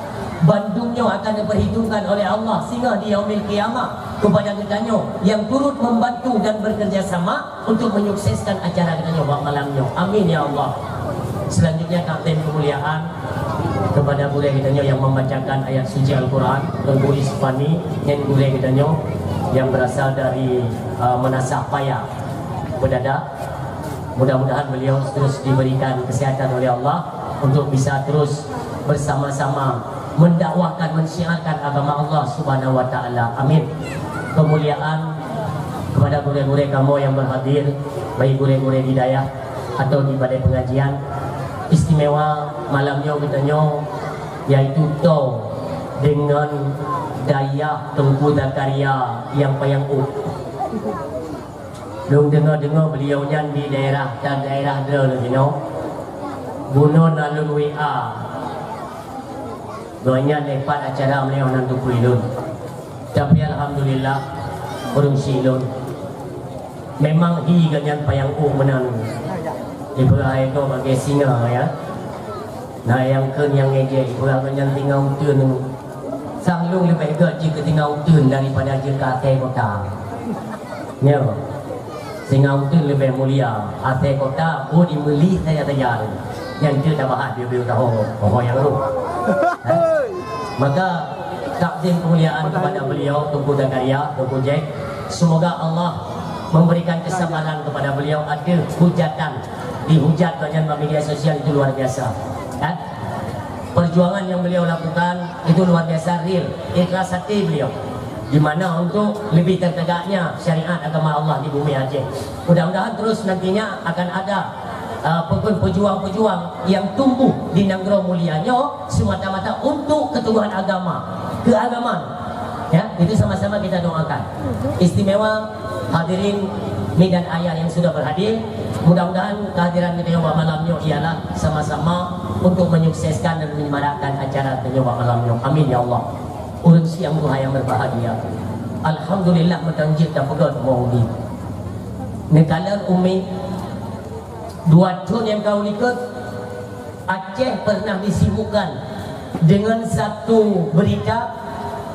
Bandum nyoe akan diperhitungkan oleh Allah singoh di yaumil qiyamah kepada geutanyoe yang turut membantu dan bekerja sama untuk menyukseskan acara geutanyoe bak malam nyoe. Amin ya Allah. Selanjutnya, takzim kemuliaan kepada gurée geutanyoe yang membacakan ayat suci Al-Quran, Teungku Isfani, nyan gurée geutanyoe yang berasal dari, uh, Meunasah Paya, Peudada. Mudah-mudahan beliau terus diberikan kesehatan oleh Allah untuk bisa terus bersama-sama mendakwahkan, mensyiarkan agama Allah Subhanahu wa Taala. Amin. Kemuliaan kepada gurée-gurée kamoe yang berhadir, baik gurée-gurée di dayah atau di balai pengajian. Istimewa malam nyoe geutanyoe, yaitu toe deungon dayah Teungku Zakaria nyang payang ôk. Lôn deungoe-deungoe beliau nyan di daerah, dan daerah droe lôn inoe. Bunoe na lôn W A. Gobnyan leupah acara meunyoe nan tupui lôn. Tapi alhamdulillah, ureuëng syiek lôn. Memang hi gobnyan payang ôk meunan. Ipeugah hai gob bagi singa, ya. Na nyang kheun nyang ngejek, ipeugah gobnyan singa uteuen. Sang lôn leubeh gét jih keu singa uteuen daripada jih keu asèe kota. Nyoe, singa uteuen leubeh mulia, asèe kota, oh, dimeuli saja-saja. Nyan cit tabahas di beuh taho, ho nyang roh. Maka, takzim kemuliaan kepada beliau, Teungku Zakaria, Teungku Jack. Semoga Allah memberikan kesabaran kepada beliau, ada hujatan, dihujat banyak media sosial itu luar biasa. Kan? Perjuangan yang beliau lakukan itu luar biasa real, ikhlas hati beliau. Di mana untuk lebih tertegaknya syariat agama Allah di bumi Aceh. Mudah-mudahan terus nantinya akan ada, uh, pejuang-pejuang yang tumbuh di nanggroe mulia nyoe semata-mata untuk keteguhan agama, keagamaan. Ya, itu sama-sama kita doakan. Istimewa hadirin mi dan ayah yang sudah berhadir, mudah-mudahan kehadiran kita yang malam nyoe ialah sama-sama untuk menyukseskan dan menyemarakkan acara kita yang malam nyoe. Amin ya Allah. Ureuëng siang Tuhan yang berbahagia. Alhamdulillah, meutanjeuet dan peugah mau di. Neukalon umi dua thon nyang ka likot, Aceh pernah disibukkan dengan satu berita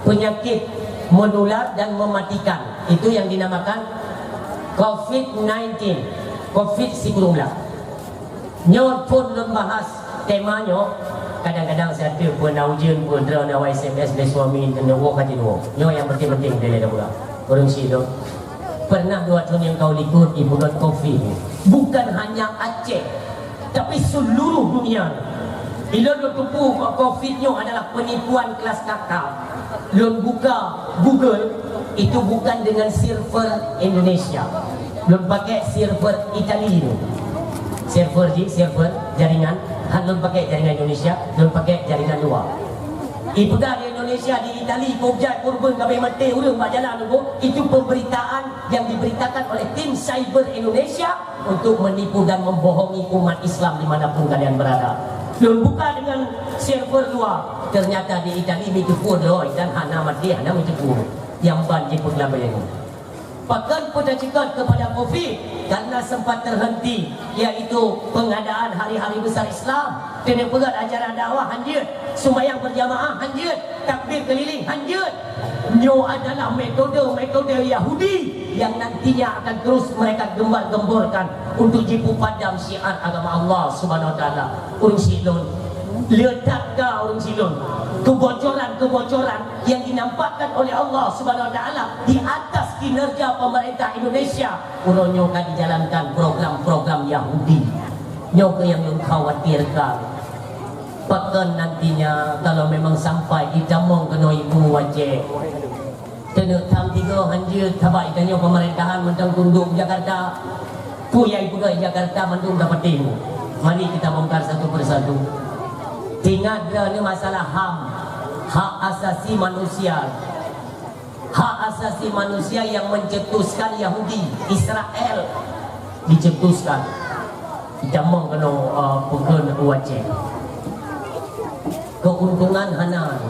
penyakit menular dan mematikan. Itu yang dinamakan covid sembilan belas, covid sikureueng blah. Nyoe phon lôn bahas tema nyoe, kadang-kadang saya tu pun na ujeuen, pun droe na S M S lé suami, nyoe woe ka jinoe. Nyoe yang penting-penting dilée dah pula. Ureuëng syiek lôn. Pernah dua thon nyang ka likot ipeugah covid. Bukan hanya Aceh, tapi seluruh dunia. Ilôn lôn teupeu bahwa covid nyoe adalah penipuan kelas kakap. Lôn buka Google, itu bukan dengan server Indonesia. Lôn pakai server Itali tu. Server ji, server jaringan. Han lôn pakai jaringan Indonesia, lôn pakai jaringan luar. Ipeugah di Indonesia, di Itali, kujak kurban kabeh maté ureuëng bak jalan tu, itu pemberitaan yang diberitakan oleh tim cyber Indonesia untuk menipu dan membohongi umat Islam di mana pun kalian berada. Lôn buka dengan server luar, ternyata di Itali micupur loi dan hana maté, hana micupur. Yang ban jipeugelabeh. Pakon peutaceukat kepada covid karena sempat terhenti, yaitu pengadaan hari-hari besar Islam. Kena peugah acara dakwah hanjeuet, sembahyang berjamaah hanjeuet, takbir keliling hanjeuet. Nyoe adalah metode-metode Yahudi yang nantinya akan terus mereka gembar-gemborkan untuk jipupadam syiar agama Allah Subhanahu Wa Taala. Ureuëng syiek lôn, le that ka ureuëng syiek lôn, kebocoran-kebocoran yang dinampakkan oleh Allah Subhanahu Wa Taala di atas kinerja pemerintah Indonesia, uroe nyoe ka dijalankan program-program Yahudi. Nyoe keuh nyang lôn khawatirkan. Pakon nantinya kalau memang sampai itamong keunoe ibu wajéb. Keuneuk tham tiga hanjeuet sabab itanyoe pemerintahan mantong tunduk Jakarta. Peue nyang ipeugah Jakarta mandum dapeuteng. Mari kita bongkar satu persatu. Ingat droeneuh masalah HAM, hak asasi manusia. Hak asasi manusia yang mencetuskan Yahudi, Israel dicetuskan. Jamong keunoe, eh, peugah u Aceh. Keuntungan hana.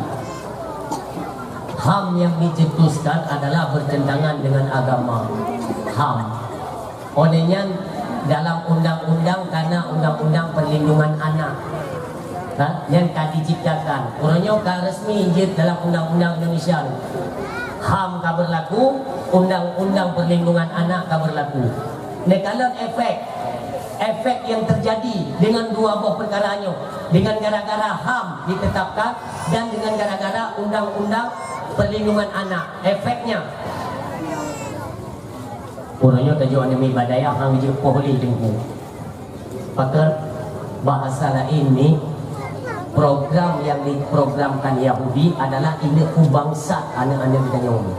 HAM yang dicetuskan adalah bertentangan dengan agama. HAM. Oleh nyan, dalam undang-undang, karena undang-undang perlindungan anak, ha, nyan ka diciptakan. Uroe nyoe ka resmi jeuet dalam undang-undang Indonesia. HAM ka berlaku, undang-undang perlindungan anak ka berlaku. Neukalon efek, efek yang terjadi dengan dua boh perkara nyoe, dengan gara-gara HAM ditetapkan dan dengan gara-gara undang-undang perlindungan anak. Efeknya, uroe nyoe tajok aneuk miet bak dayah hana jeuet poh lé teungku. Pakon bahasa laén ni, program yang diprogramkan Yahudi adalah ineuk peubangsat aneuk-aneuk geutanyoe.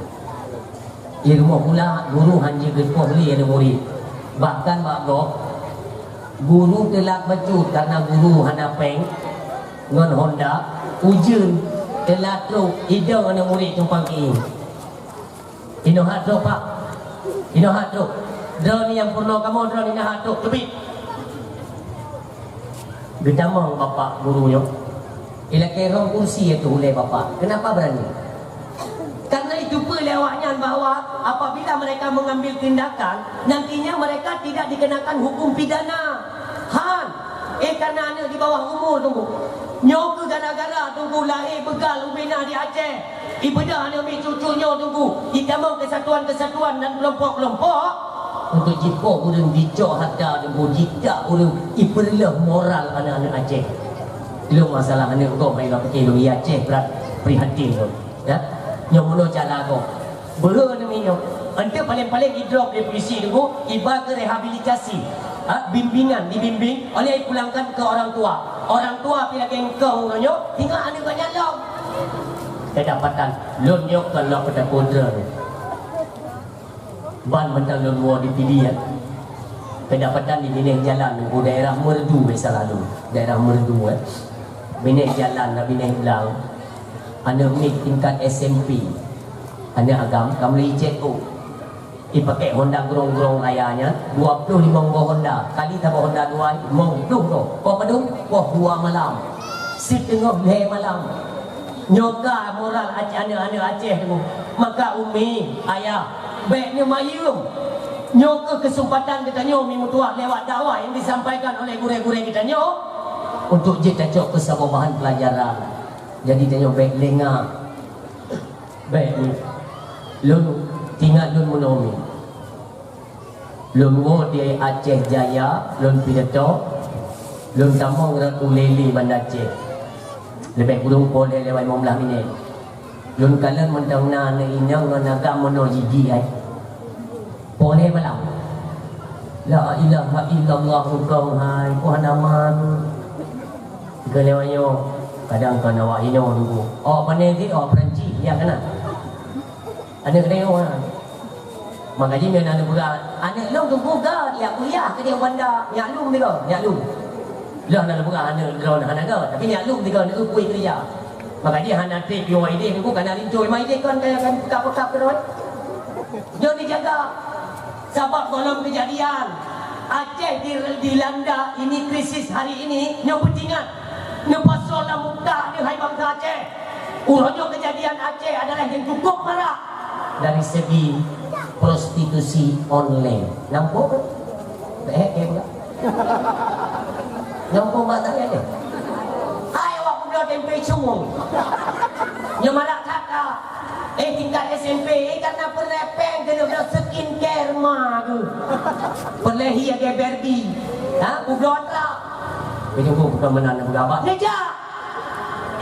Di rumoh pula guru hana jeuet geupoh lé aneuk murit. Bahkan bak gob, guru teulat bacut karena guru hana péng ngon honda, ujeuen teulat trok idong aneuk murit tumpang kiéng. Inoe hak trok, Pak. Inoe hak trok. Droeneuh nyang peurunoe kamoe, droeneuh hak trok, teubiet. Geutamong bapak guru nyoe. Ilakée rhom kursi ateueh ulée bapak. Kenapa berani? Karena itu peue lé awaknyan bahwa apabila mereka mengambil tindakan, nantinya mereka tidak dikenakan hukum pidana. Han, eh, karena aneuk di bawah umur teungku. Nyoe keuh gara-gara teungku lahé beugal ubé na di Aceh. Ibeudôh aneuk miet cucu nyoe teungku, itamong kesatuan-kesatuan dan kelompok-kelompok untuk jipoh ureuëng, jicok hareuta teungku, jidak ureuëng, ipeureuloh moral aneuk-aneuk Aceh. Lôn masalah aneuk gob hai lôn pike lôn, i Aceh brat prihatin lôn. Ya. Nyoe meunoe cara gob. Beuhe aneuk miet nyoe. Enteuk paléng-paléng idrop lé polisi teungku, iba keu rehabilitasi. Ha, bimbingan, dibimbing oleh pulangkan ke orang tua. Orang tua pi lagée engkau uroe nyoe, tinggai aneuk gobnyan lom. Kedapatan lôn nyoe kon lôn peutakot droe. Ban mantong lôn woe di Pidie, ya. Kedapatan di binéh jalan u daerah Meureudu, biasa lalu. Daerah Meureudu, eh. Binéh jalan, na binéh blang. Aneuk miet tingkat S M P. Aneuk agam, ka meuli cek, oh. Ipakék Honda grong-grong raya nyan, dua ploh limong boh Honda. Kali saboh Honda dua, limong ploh boh. Poh padum? Poh dua malam. Siteungoh lhée malam. Nyoe ka moral Aceh, aneuk-aneuk Aceh tu. Maka umi, ayah, bék neumayeuem. Nyoe keuh keuseumpatan geutanyoe meutuah lewat dakwah nyang disampaikan oleh gurée-gurée geutanyoe untuk jeuet tacok keu saboh bahan peulajaran. Jadi tanyoe bék lengah. Bék, lôn ingat lôn meunoe. Lôn woe di Aceh Jaya, lôn pidato, lôn tamong rot u Leli Banda Aceh. Leubeh kureueng poh lhée lewat limong blaih minét. Lôn kalon mantong na aneuk inong ngon agam meunoe jijih hai. Poh lhée malam. La ilaha illallah engkau hai, oh hana man. Keu lewat nyoe, kadang kon awak inoe dulu. Awak pané cit, awak Perancis, ya kana? Aneuk keuneuk nyoe. Maka jih nyan aneuk peugah, aneuk lôn teungku ga, ya kuliah keudeh Banda, nyak lôn tiga, nyak lôn. Lôn aneuk peugah aneuk droe hana ga, tapi nyak lôn tiga, aneuk kui keurija. Maka jih hana trép yoh idéh teungku, kana linto ma idéh kon kaya kan pekak-pekak keudroe. Nyoe dijaga. Sabab gohlom keujadian Aceh di, dilanda ini krisis hari ini, nyoe peuingat, neupasoe lam muka hai bansa Aceh. Uroe nyoe keujadian Aceh adalah nyang cukup marak dari segi prostitusi online. Nampak? Bèk, bèk. Nyoe peue masalah nyoe? Hai awak peubloe tempe cungong. Nyoe marak that-that. Eh, tingkat S M P, eh, kana peureulèe pèng keuneuk bloe skincare ma geuh. Peureulèe hi lagèe Barbie. Ha, peubloe atra. Beujeuet bukan meunan peugah bak. Neujak.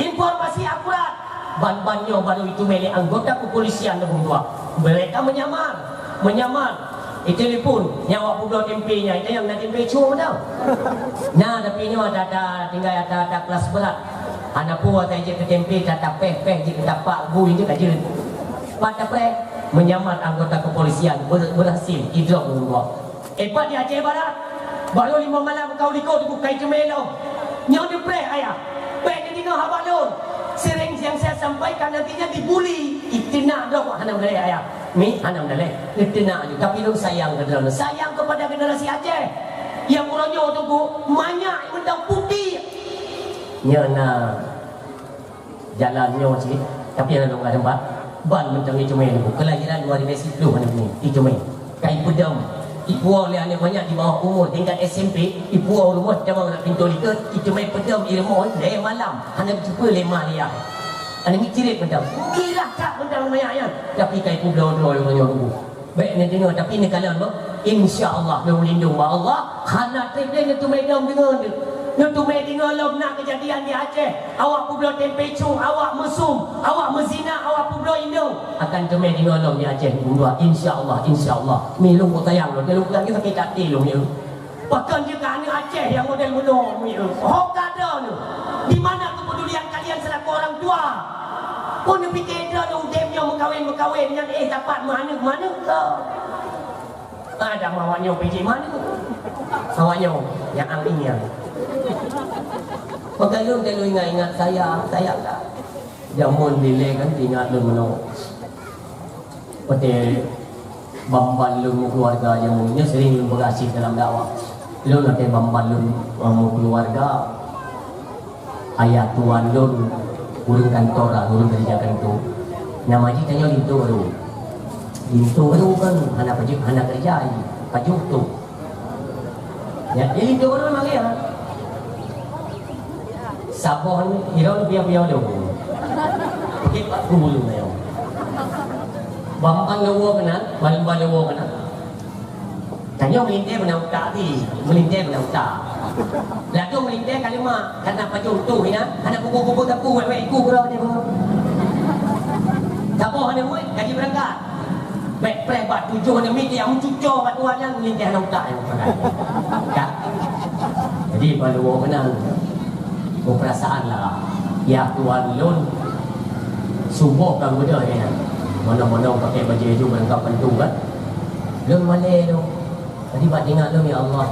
Informasi akurat. Ban-ban nyoe baru itumeue lé anggota kepolisian Lebong Dua. Mereka menyamar, menyamar. Itelepon, nyan awak peubloe tempe nyan, itu nyang na tempe cue tau. Nah, tapi nyoe ata-ata tinggai ata-ata kelas berat. Hana peue ata jeuet keu tempe, ata péh-péh jeuet keu tapak, bui jeuet ka jeuet. Pat tapreh, menyamar anggota kepolisian ber-, berhasil idrop Lebong Dua. Éh pat di Aceh Barat, baru limong malam kau likot Teungku, kai teumé lom. Nyoe neupreh ayah. Bèk neudeungoe haba lôn. Sering yang saya sampaikan nantinya dibully. Iteunak droe hana meudaleh ayah. Mi hana meudaleh. Neuteunak ju. Tapi lôn sayang keu droe. Sayang kepada generasi Aceh. Nyang uroe nyoe Teungku, manyak mantong putéh. Nyoe na jalan nyoe cit, tapi hana lôn peugah teumpat. Ban mantong ié teumé Teungku. Kelahiran dua ribu sepuluh aneuk nyoe, ié teumé. Kai peudong. Ipuwoe lé aneuk manyak di bawah umur tingkat S M P, ipuwoe rumoh tamong lam pintoe likot, ié teumé peudong ié rumoh lhèe malam. Hana jiteupeue lé ma lé ayah. Aneuk miet cirit mantong. Girah that mantong manyak nyan. Tapi kai peubloe droe uroe nyoe Teungku. Bèk neudeungoe, tapi neukalon bah. Insya Allah, lôn lindong bak Allah, hana trép lé neuteumé dong deungon. Neuteumé deungon lom na keujadian di Aceh. Awak peubloe tempe chong, awak meusum, awak meuzina, awak peubloe inong. Akan teumé deungon lom di Aceh, Teungku, insya Allah, insya Allah. Mi lôn peutanyong lôn, lôn peugah sakét até lôn nyoe. Pakon jeuet keu aneuk Aceh nyang model meunoe, mi? Ho ka droeneuh? Di mana kepedulian kalian selaku orang tua? Peue neupike droeneuh udeb nyoe meukawen-meukawen nyan, éh, dapat meuaneuk-meuaneuk keu? Ada mah awak nyoe pijéh meuaneuk. Awak nyoe nyang ang ingat. Maka lôn, lôn ingat-ingat sayang, sayang dah. Jameun dilèe kan ingat lôn meunoe. Watèe bamban lôn meukeuluwarga jameun, nyoe sering lôn peugah cit dalam dakwah. Lôn watèe bamban lôn, eh, meukeuluwarga, ayah tuan lôn ureueng kantor lah, ureueng keureuja kantor. Nama jih tanyoe linto barô. Linto barô kan hana pajoh, hana keureuja, pajoh tu. Ya, jadi dia orang memang ya. Saboh ni, ira lebih apa dia. Okey, Pak Guru ni. Bang Bang Lewo kena, Bang Bang Lewo kena. Tanya melinteh pernah utak ti, melinteh pernah utak. Lalu melinteh kalimah, karena pacu tu, ya. Karena kubu-kubu tepu, wek-wek iku kurang dia. Saboh ni, wek, kaji berangkat. Bèk preh bak tujoh aneuk miet nyang meucuco bak tuan nyan, meulintèh aneuk utak nyan. Ka. Jadi, ban lôn meunan. Beupeurasaan lah. Ya tuan lôn, suboh ka geubeudôh nyan. Meunoe-meunoe pakai bajèe ju beurangkat peuntu kan. Lôn malèe lôn. Jadi, bak teuingat lôn, ya Allah.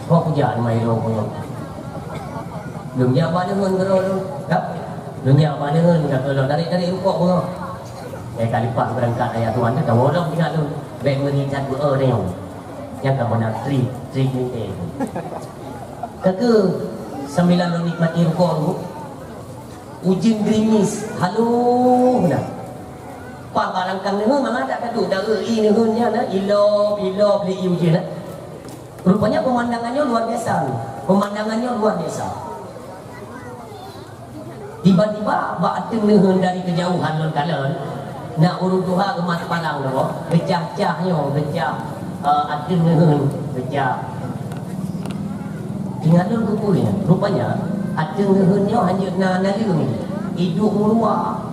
Kok kujak teuma ilôn peungoh. Lôn jak bak neuheun keudroe lôn. Ka? Lôn jak bak neuheun ka lôn tarék-tarék rukok peungoh. Eh, ka leupah beurangkat ayah tuan tu, tawoe lom tinggai lôn. Bèk meungicat beu-e tanyoe. Nyang ka meunan trik, trik meuntèe. Ka keuh, sambilan lôn nikmati rukok tu, ujeuen gerimis, halôh na. Paih bak langkang neuheun, mangat dak ka duek, dak eu ié neuheun nyan na, ilop, ilop lé ié ujeuen na. Rupanya pemandangan nyoe luar biasa. Pemandangan nyoe luar biasa. Tiba-tiba bak ateueng neuheun dari kejauhan lôn kalon, na ureueng tuha geumat palang nyoe, geucah-cah nyoe, geucah, eh, ateueng neuheun, geucah. Ingat lôn keupeue nyan, rupanya ateueng neuheun nyoe hana jeuet na naleueng, iduek meurua.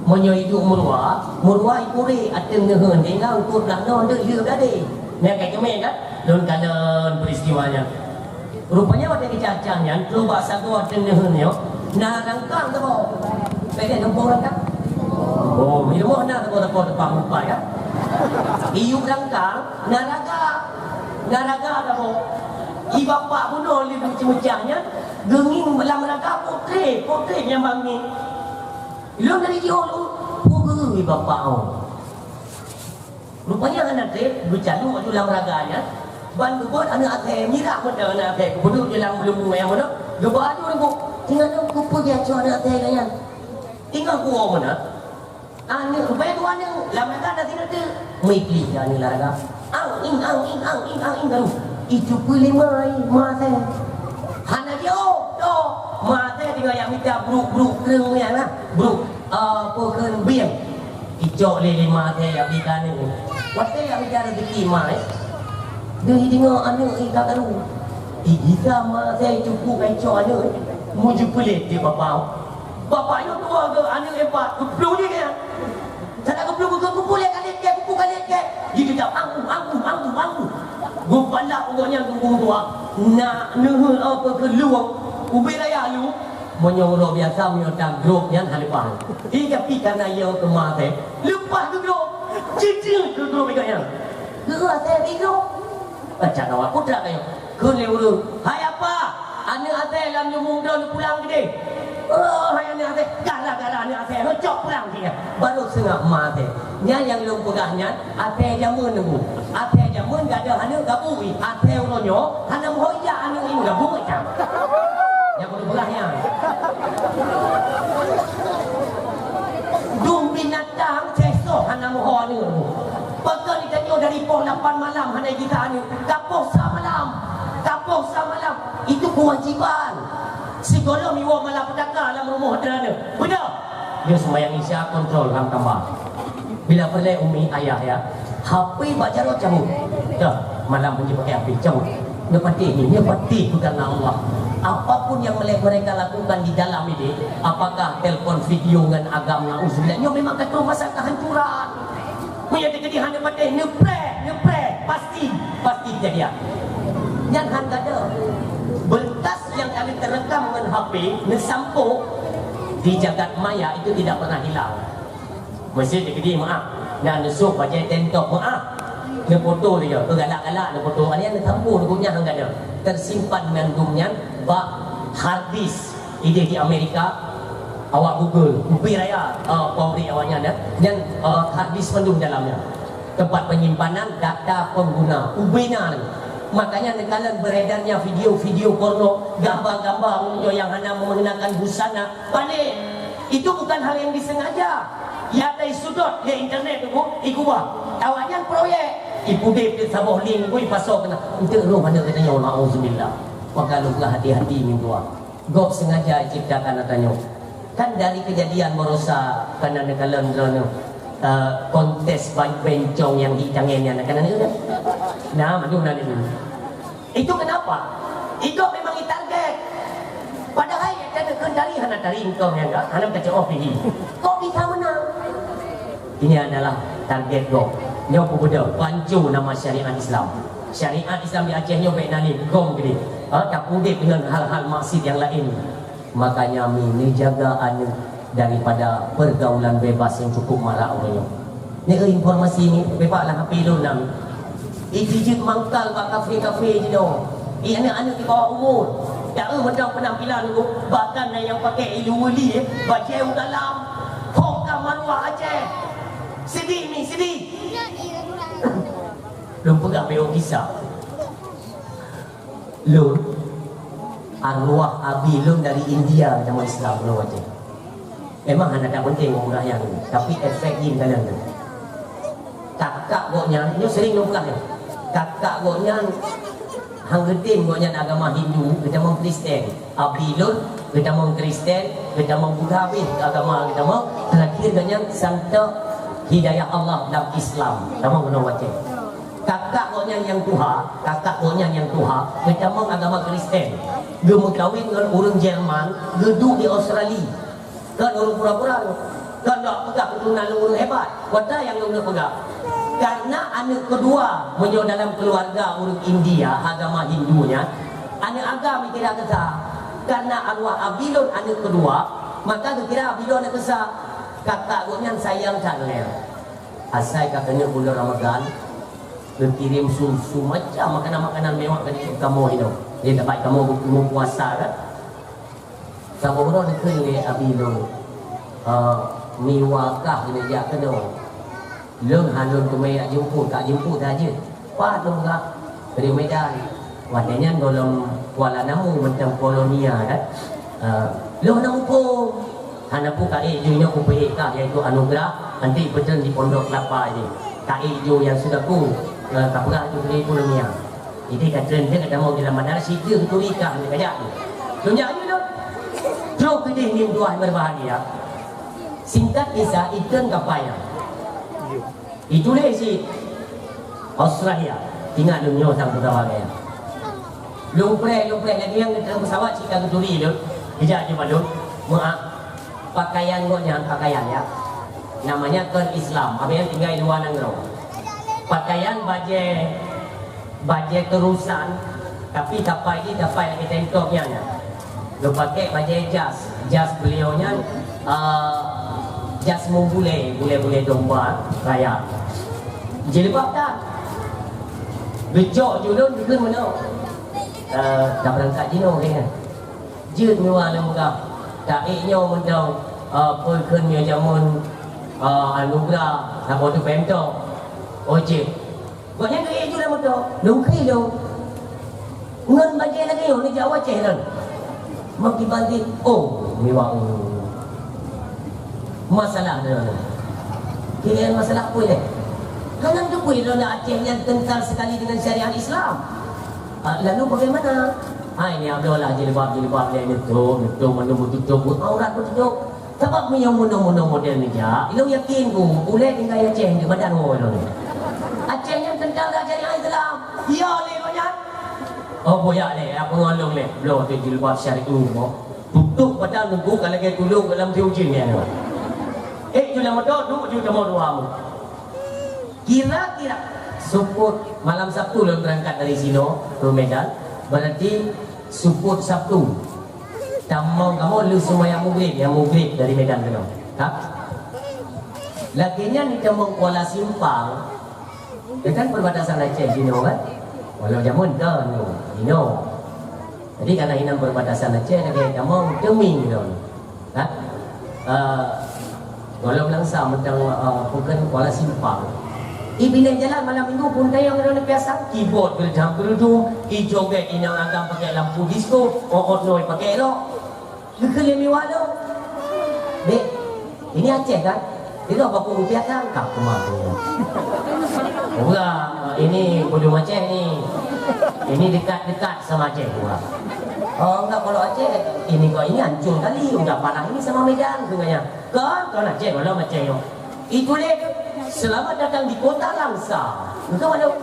Meunyoe iduek meurua, meurua ikurek ateueng neuheun, tinggai eungkôt blah noe deuek lheueh gadeh. Nyan ka keumèe kan? Lôn kalon peristiwa nyan. Rupanya watèe geucah-cah nyan, trôh bak sagoe ateueng neuheun nyoe, na rangkang saboh. Bèk lé gampông rangkang? Oh, di rumoh na saboh-saboh teumpat meupat kan? Iyup rangkang, na raga. Na raga saboh. Ié bapak bunoe lé ceumeucah nyan, geungieng lam raga potré, potré nyang bangieng. Lôn dari jih lôn, peue geuyue bapak nyoe. Rupanya hana trép, geucalok aju lam raga nyan, ban geubot aneuk asèe, mirah meunan aneuk asèe, geupeuduek di lam lumbung ayam meunan, geuba aju leumbung. Tinggai lôn keupeue geujak cok aneuk asèe geuh nyan. Tinggai kuwoe meunan. Aneuk, rupanya dua aneuk, lam raga na sidroe teuk. Meuiklih aneuk lam raga. Ang ing, ang ing, ang ing, ang ing, baru. Itu peulimai, ma asèe. Hana jaweueb, toh. Ma asèe tinggai jak mita bruk-bruk kreueng nyan lah. Bruk, ah, peue kheun bieng. Icok lé lima asèe jak bri keu aneuk. Watèe jak mita rezeki ma, eh. Deuh deungoe aneuk i ka karu. I gisa ma asèe cukup ka icok aneuk, eh. Mujeupeulét di bapak. Bapak nyoe tuha geuh aneuk empat, geuplueng jih nyan. Salah geuplueng geuh kumpul lé kalét kèe, kumpul kalét kèe. Jiteutab angku, angku, angku, angku. Geubalak gobnyan keu ureueng tuha. Na neuheun apa keu luwang. Ubé raya lu. Meunyoe uroe biasa meunyoe tan grôp nyan hana leupah. Tapi karena ia keu ma asèe, leupah keu grôp. Jijeuet keu grôp ingat nyan. Keu asèe di grôp. Baca doa putra kayo. Kheun lé ureueng, "Hai apa, aneuk asèe lam nyumbung droe pulang keudeh." "Oh, hai aneuk asèe, gara-gara aneuk asèe, heucok pulang dia." Baru seungab ma asèe. Nyan nyang lôn peugah nyan, asèe jameun nunggu. Asèe jameun gadoh aneuk gabui. Asèe uroe nyoe, hana meuhôi jak aneuk nyoe gabui cam. Nyang ulôn peugah nyan. Dum binatang seh soh hana meuhôi aneuk nunggu. Pakon tanyoe dari poh lapan malam hana jitanyong, ka poh sa malam, ka poh sa malam. Itu kewajiban. Sigohlom iwoe malapetaka lam rumoh teuh aneuk. Beudôh. Dia sembahyang Isya kontrol lam kama. Bila peureulèe umi ayah ya, H P bak jaroe cabut. Dah, malam pun dipakai H P cabut. Nyoe patéh ni, nyoe patéh tu karena Allah. Apapun yang mele-, mereka lakukan di dalam ini, apakah telepon video ngon agam, nauzubillah, nyoe memang ka troh masa kehancuran. Meunyoe teukeudi hana patéh, neupreh, neupreh, pasti, pasti kejadian. Nyan han gadoh. Berkas yang kami terekam ngon H P, neusampôh di jagat maya itu tidak pernah hilang. Meuseujid teukeudi meuah, dan neusôk bajèe tentong meuah. Neufoto lé nyoe, galak-galak neufoto. Aneuk neusampôh, neusampôh nyan han gadoh. Tersimpan mandum nyan bak hard disk. Idéh di Amerika, awak Google, ubé raya, eh, pabrik awak nyan, ya. Nyan, eh, hard disk mandum dalam nyan. Tempat penyimpanan data pengguna, ubé na. Makanya neukalon beredarnya video-video porno, gambar-gambar ureueng nyang hana mengenakan busana, panéh. Itu bukan hal yang disengaja. Ya, tai sudot di internet tu, Bu, igubah. Awak nyan proyek. Ipudép di saboh link, Bu, ipasoe keunan. Enteuk roh aneuk geutanyoe, nauzubillah. Maka lôn peugah hati-hati ngon dua. Gob sengaja ciptakan ata nyoe. Kan dari kejadian barosa kana neukalon droeneuh, eh, kontes ban-, bencong nyang di tangen nyan kana neukalon. Nah, mandum na lé. Itu kenapa? Igob memang ditarget. Padahai ya kana keu tari hana tari engkau nyang ga, hana baca O P I. Kok bisa menang? Ini adalah target gob. Nyoe peubeudôh, panco nama syariat Islam. Syariat Islam di Aceh nyoe bèk na lé gom geude. Ha, tapudép dengan hal-hal maksiat yang lain. Makanya mi neujaga aneuk daripada pergaulan bebas yang cukup marak uroe nyoe. Ni informasi ni bebas lah H P lôn na. Ijijeuet mangkal bak kafe-kafe jinoe. Ih, aneuk-aneuk di bawah umur. Taeu mantong penampilan tu, bahkan na nyang pakai ilu weli, eh, bajèe u dalam. Ho ka maruah Aceh. Sedih ni, sedih. Lôn peugah beu kisah. Lôn, arwah abi lôn dari India, agama Islam lôn baca. Memang hana that penting ureueng nyan, tapi efek jih dalam tu. Kakak gobnyan, nyoe sering lôn peugah nyoe. Kakak gobnyan han geutem gobnyan agama Hindu, geutamong Kristen. Abi lôn geutamong Kristen, geutamong Buddha, habéh agama geutamong. Terakhir gobnyan santok hidayah Allah dalam Islam. Tamong keunoe baca. Kakak gobnyan nyang tuha, kakak gobnyan nyang tuha, geutamong agama Kristen. Geumeukawen ngon ureueng Jerman, geuduek di Australia. Kon ureueng pura-pura tu. Kon lôn peugah keuturonan lôn ureueng hebat. Watèe nyang lôn peugah. Karena aneuk keudua, meunyoe dalam keuluwarga ureueng India, agama Hindu nyan, aneuk agam dikira keu sa. Karena arwah abi lôn aneuk keudua, maka geukira abi lôn aneuk keu sa. Kakak gobnyan sayang that lé. Asai ka keuneuk buleuen Ramadhan, geukirém su-, su macam makanan-makanan mewah keu kamoe inoe. Jadi, teumpat kamoe bu-, bumoe puasa kan. Saboh uroe neukheun lé abi lôn, "Eh, Miwa kah keuneuk jak keunoe?" Lôn hana lôn teumé jak jemput, ka jemput saja. Pat lôn peugah, dari Medan. Watèe nyan gohlom Kuala Namu mantong Kolonia kan. Eh, lôn hana muphom. Hana peue ka ék ju nyoe kupeuék kah, yaitu anugerah, nanti peutreun di Pondok Kelapa ini. Ka ék ju nyang sudah ku, eh, ka peugah ju keu Kolonia. Jadi ka treun teuh ka tamong di Ramadan, situ kuturi kah ni kajak tu. Tunjak aja tu. Trok keudeh ni tuan berbahagia. Singkat kisah, ikheun kapai nyan. Itulah isi Australia. Ingat lôn nyoe sang pegawai nyan. Lôn preh, lôn preh lagi nyang geutreun pesawat cit ka geuturi lôn. Geujak jumpa lôn. Meuah. Pakaian gobnyan, pakaian ya. Namanya kon Islam, habis nyan tinggai luwa nanggroe. Pakaian bajèe, bajèe keurusan, tapi kapai jih kapai lagèe tentong nyan, nyan. Geupakék bajèe jas, jas beliau nyan, eh, jas meubulèe, bulèe-bulèe domba raya. Jilbab tan. Geucok ju lôn dikheun meunoe. Eh, ka beurangkat jinoe kayaknya. Jeuet nyoe lôn peugah. Taék nyoe mantong, eh, peue kheun nyoe jameun, eh, anugerah, saboh teupeu mantong. Oh, jeuet. Gobnyan geuék ju lam moto. Lôn kheun lôn. Ngon bajée lagée nyoe neujak u Aceh lôn. Makiban jih, oh, meuwah, oh. Masalah droeneuh. Kira masalah peue lé? Hana teupeu droeneuh Aceh nyan kental sekali dengan syariat Islam. Ah, lalu bagaimana? Hai, ni abloh lah jilbab-jilbab lé, neutup, neutup, mandum beututôp, aurat beututôp. Sabab meunyoe meunoe-meunoe model neujak, ilôn yakin ku, ulée tinggai Aceh nyoe badan woe lôn. Aceh nyan kental dengan syariat Islam. Ya lé gobnyan. Oh, boyak lé, aku ngon lôn lé. Bloe teuh jilbab syar'i nyoe. Tutup badan teungku ka lagée tulông dalam siujeuen nyan. Eh, ju lam moto, duek ju teuma dua mu. Kira-kira seupôt malam Sabtu lôn beurangkat dari sinoe keu Medan, berarti seupôt Sabtu. Tamong kamoe lheueh seumayang Maghrib, nyang Maghrib dari Medan keunoe. Ha? Lagée nyan di tamong Kuala Simpang, Ya kan, perbatasan Aceh jinoe kan? Walau jameun ka nyoe, jinoe. Jadi, kana inan perbatasan Aceh lagée kamoe teuming jinoe. Ha? Eh, golom langsa mantong, eh, bukan Kuala Simpang. Ibilih jalan malam minggu pun tayang droeneuh biasa, keyboard geudam geudum, ijoget inong agam pakai lampu disko, oot noi pakai rok. Geukheun lé Miwa lom. Dek, ini Aceh kan? Dia bilang, "Bapak Upiah kan?" Kak Kumar tu. Enggak, ini belum Aceh ni. Ini dekat-dekat sama Aceh juga. Oh, enggak, kalau Aceh, ini kok ini hancur kali. Udah parah ini sama Medan, katanya. Kan, kan Aceh, kalau Aceh yo. Itulah, selamat datang di kota Langsa. Betul, Mak Lok?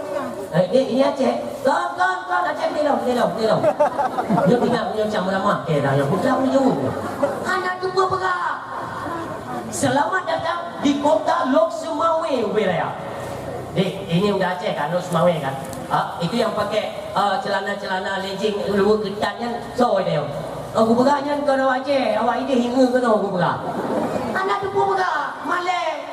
Eh, dek, ini Aceh. Kon, kon, kon, Aceh, belom, belom, belom. Nyoe tinggal punya cang meulama, eh, dah, ya, putra punya jauh. Anak tu pun peugah. Selamat datang di kota Lhokseumawe, Ubé Raya. Dek, ini udah Aceh kan, Lhokseumawe kan? Ah, itu yang pakai, ah, celana-celana legging, luar ketat kan? So, dia. Oh, gubra nyan kon awak Aceh, awak idéh ingat keunoe gubra. Anak teupeu peugah, malée.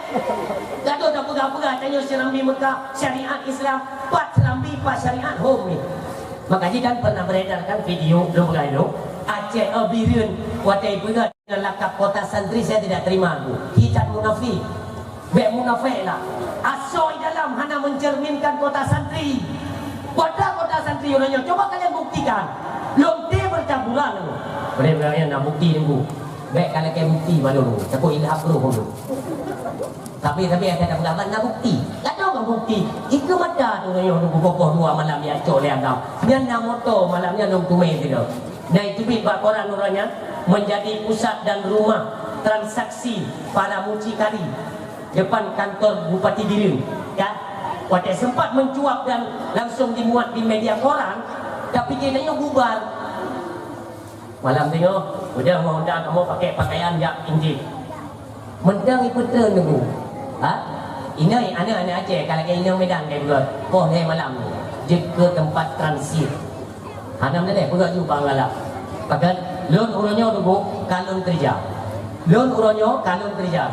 Gadoh tapeugah-peugah tanyoe Serambi Mekah, syariat Islam, pat Serambi, pat syariat hom ni. Maka jidan pernah beredarkan video, lôn peugah ilôn, Aceh, eh, Bireuen, watée peugah dengan lakab kota santri, saya tidak terima tu. Hicat munafik. Bék munafék lah. Asoe dalam hana mencerminkan kota santri. Pada kota santri uroe nyoe, coba kalian buktikan. Lom té bertaburan. Boleh berani nak bukti nunggu. Bék kalau kayak bukti baru nunggu. Takut ilham roh nunggu. Tapi, tapi ada, ada pendapat nak bukti. Tak tahu kan bukti. Itu mata tu uroe nyoe nunggu kokoh dua malam dia cok lé agam. Nyan na moto malam nyan lom tumé tiga. Dan itu bit bak koran uroe nyan menjadi pusat dan rumah transaksi para mucikari. Depan kantor Bupati Bireuen, ya. Watée sempat mencuat dan langsung dimuat di media koran, tapi jih tanyoe bubar. Malam tanyoe, udah mau undang kamu pakai pakaian jak injil. Mantong ipeutrön teungku. Ha? Inai aneuk-aneuk Aceh, ka lagée inong Medan kai buleuen. Poh lhée malam ni, jeuet keu teumpat transit. Hana meudeh, peugah ju bang galak. Bahkan lôn uroe nyoe teungku ka lôn keureuja. Lôn uroe nyoe ka lôn keureuja.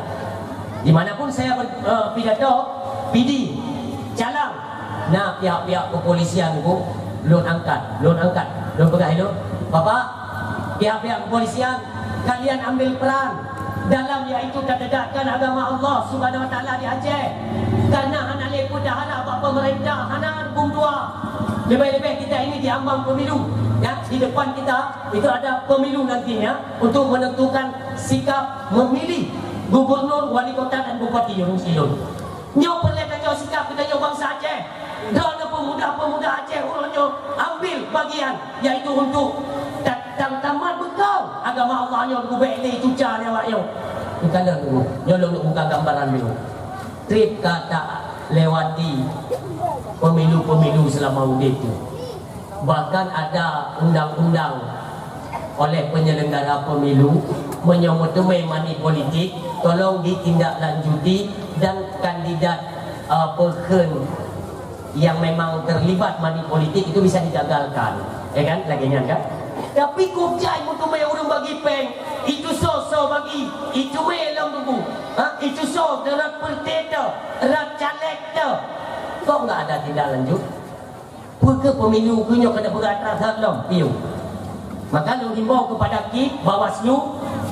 Di mana pun saya ber-, eh, pidato, pidi, calang, na pihak-pihak kepolisian teungku, lôn angkat, lôn angkat. Lôn peugah ilôn, "Bapak, pihak-pihak kepolisian, kalian ambil peran dalam, yaitu tategakkan agama Allah Subhanahu Wa Taala di Aceh. Karena hana lé peue taharap bak pemerintah, hana bum dua. Lebih-lebih kita ini di ambang pemilu. Ya, di depan kita itu ada pemilu nantinya untuk menentukan sikap memilih gubernur, wali kota dan bupati ureuëng silon. Nyoe peureulée tanyoe sikap geutanyoe bansa Aceh. Droeneuh pemuda-pemuda Aceh uroe nyoe ambil bagian, yaitu untuk ta-, tam-, tamat beukong agama Allah nyoe geubek lé cuca lé awak nyoe." Bukan dah dulu. Nyoe lôn buka gambaran dulu. Treb ka talewati pemilu-pemilu selama udeb tu. Bahkan ada undang-undang oleh penyelenggara pemilu, meunyoe meuteumé mani politik, tolong ditindaklanjuti dan kandidat, eh, peukheun yang memang terlibat mani politik itu bisa digagalkan. Ya kan? Lagée nyan kan? Tapi kok jai meuteumé ureuëng bagi péng, itu soe-soe bagi, itu mé lom tubu. Ha? Itu soe rot peureute, rot caleg tu. Kok enggak ada tindak lanjut? Peu kheueh pemilu keu nyoe keuneuk beurat that lom, piôh. Maka lôn himbau keupada KIP, Bawaslu,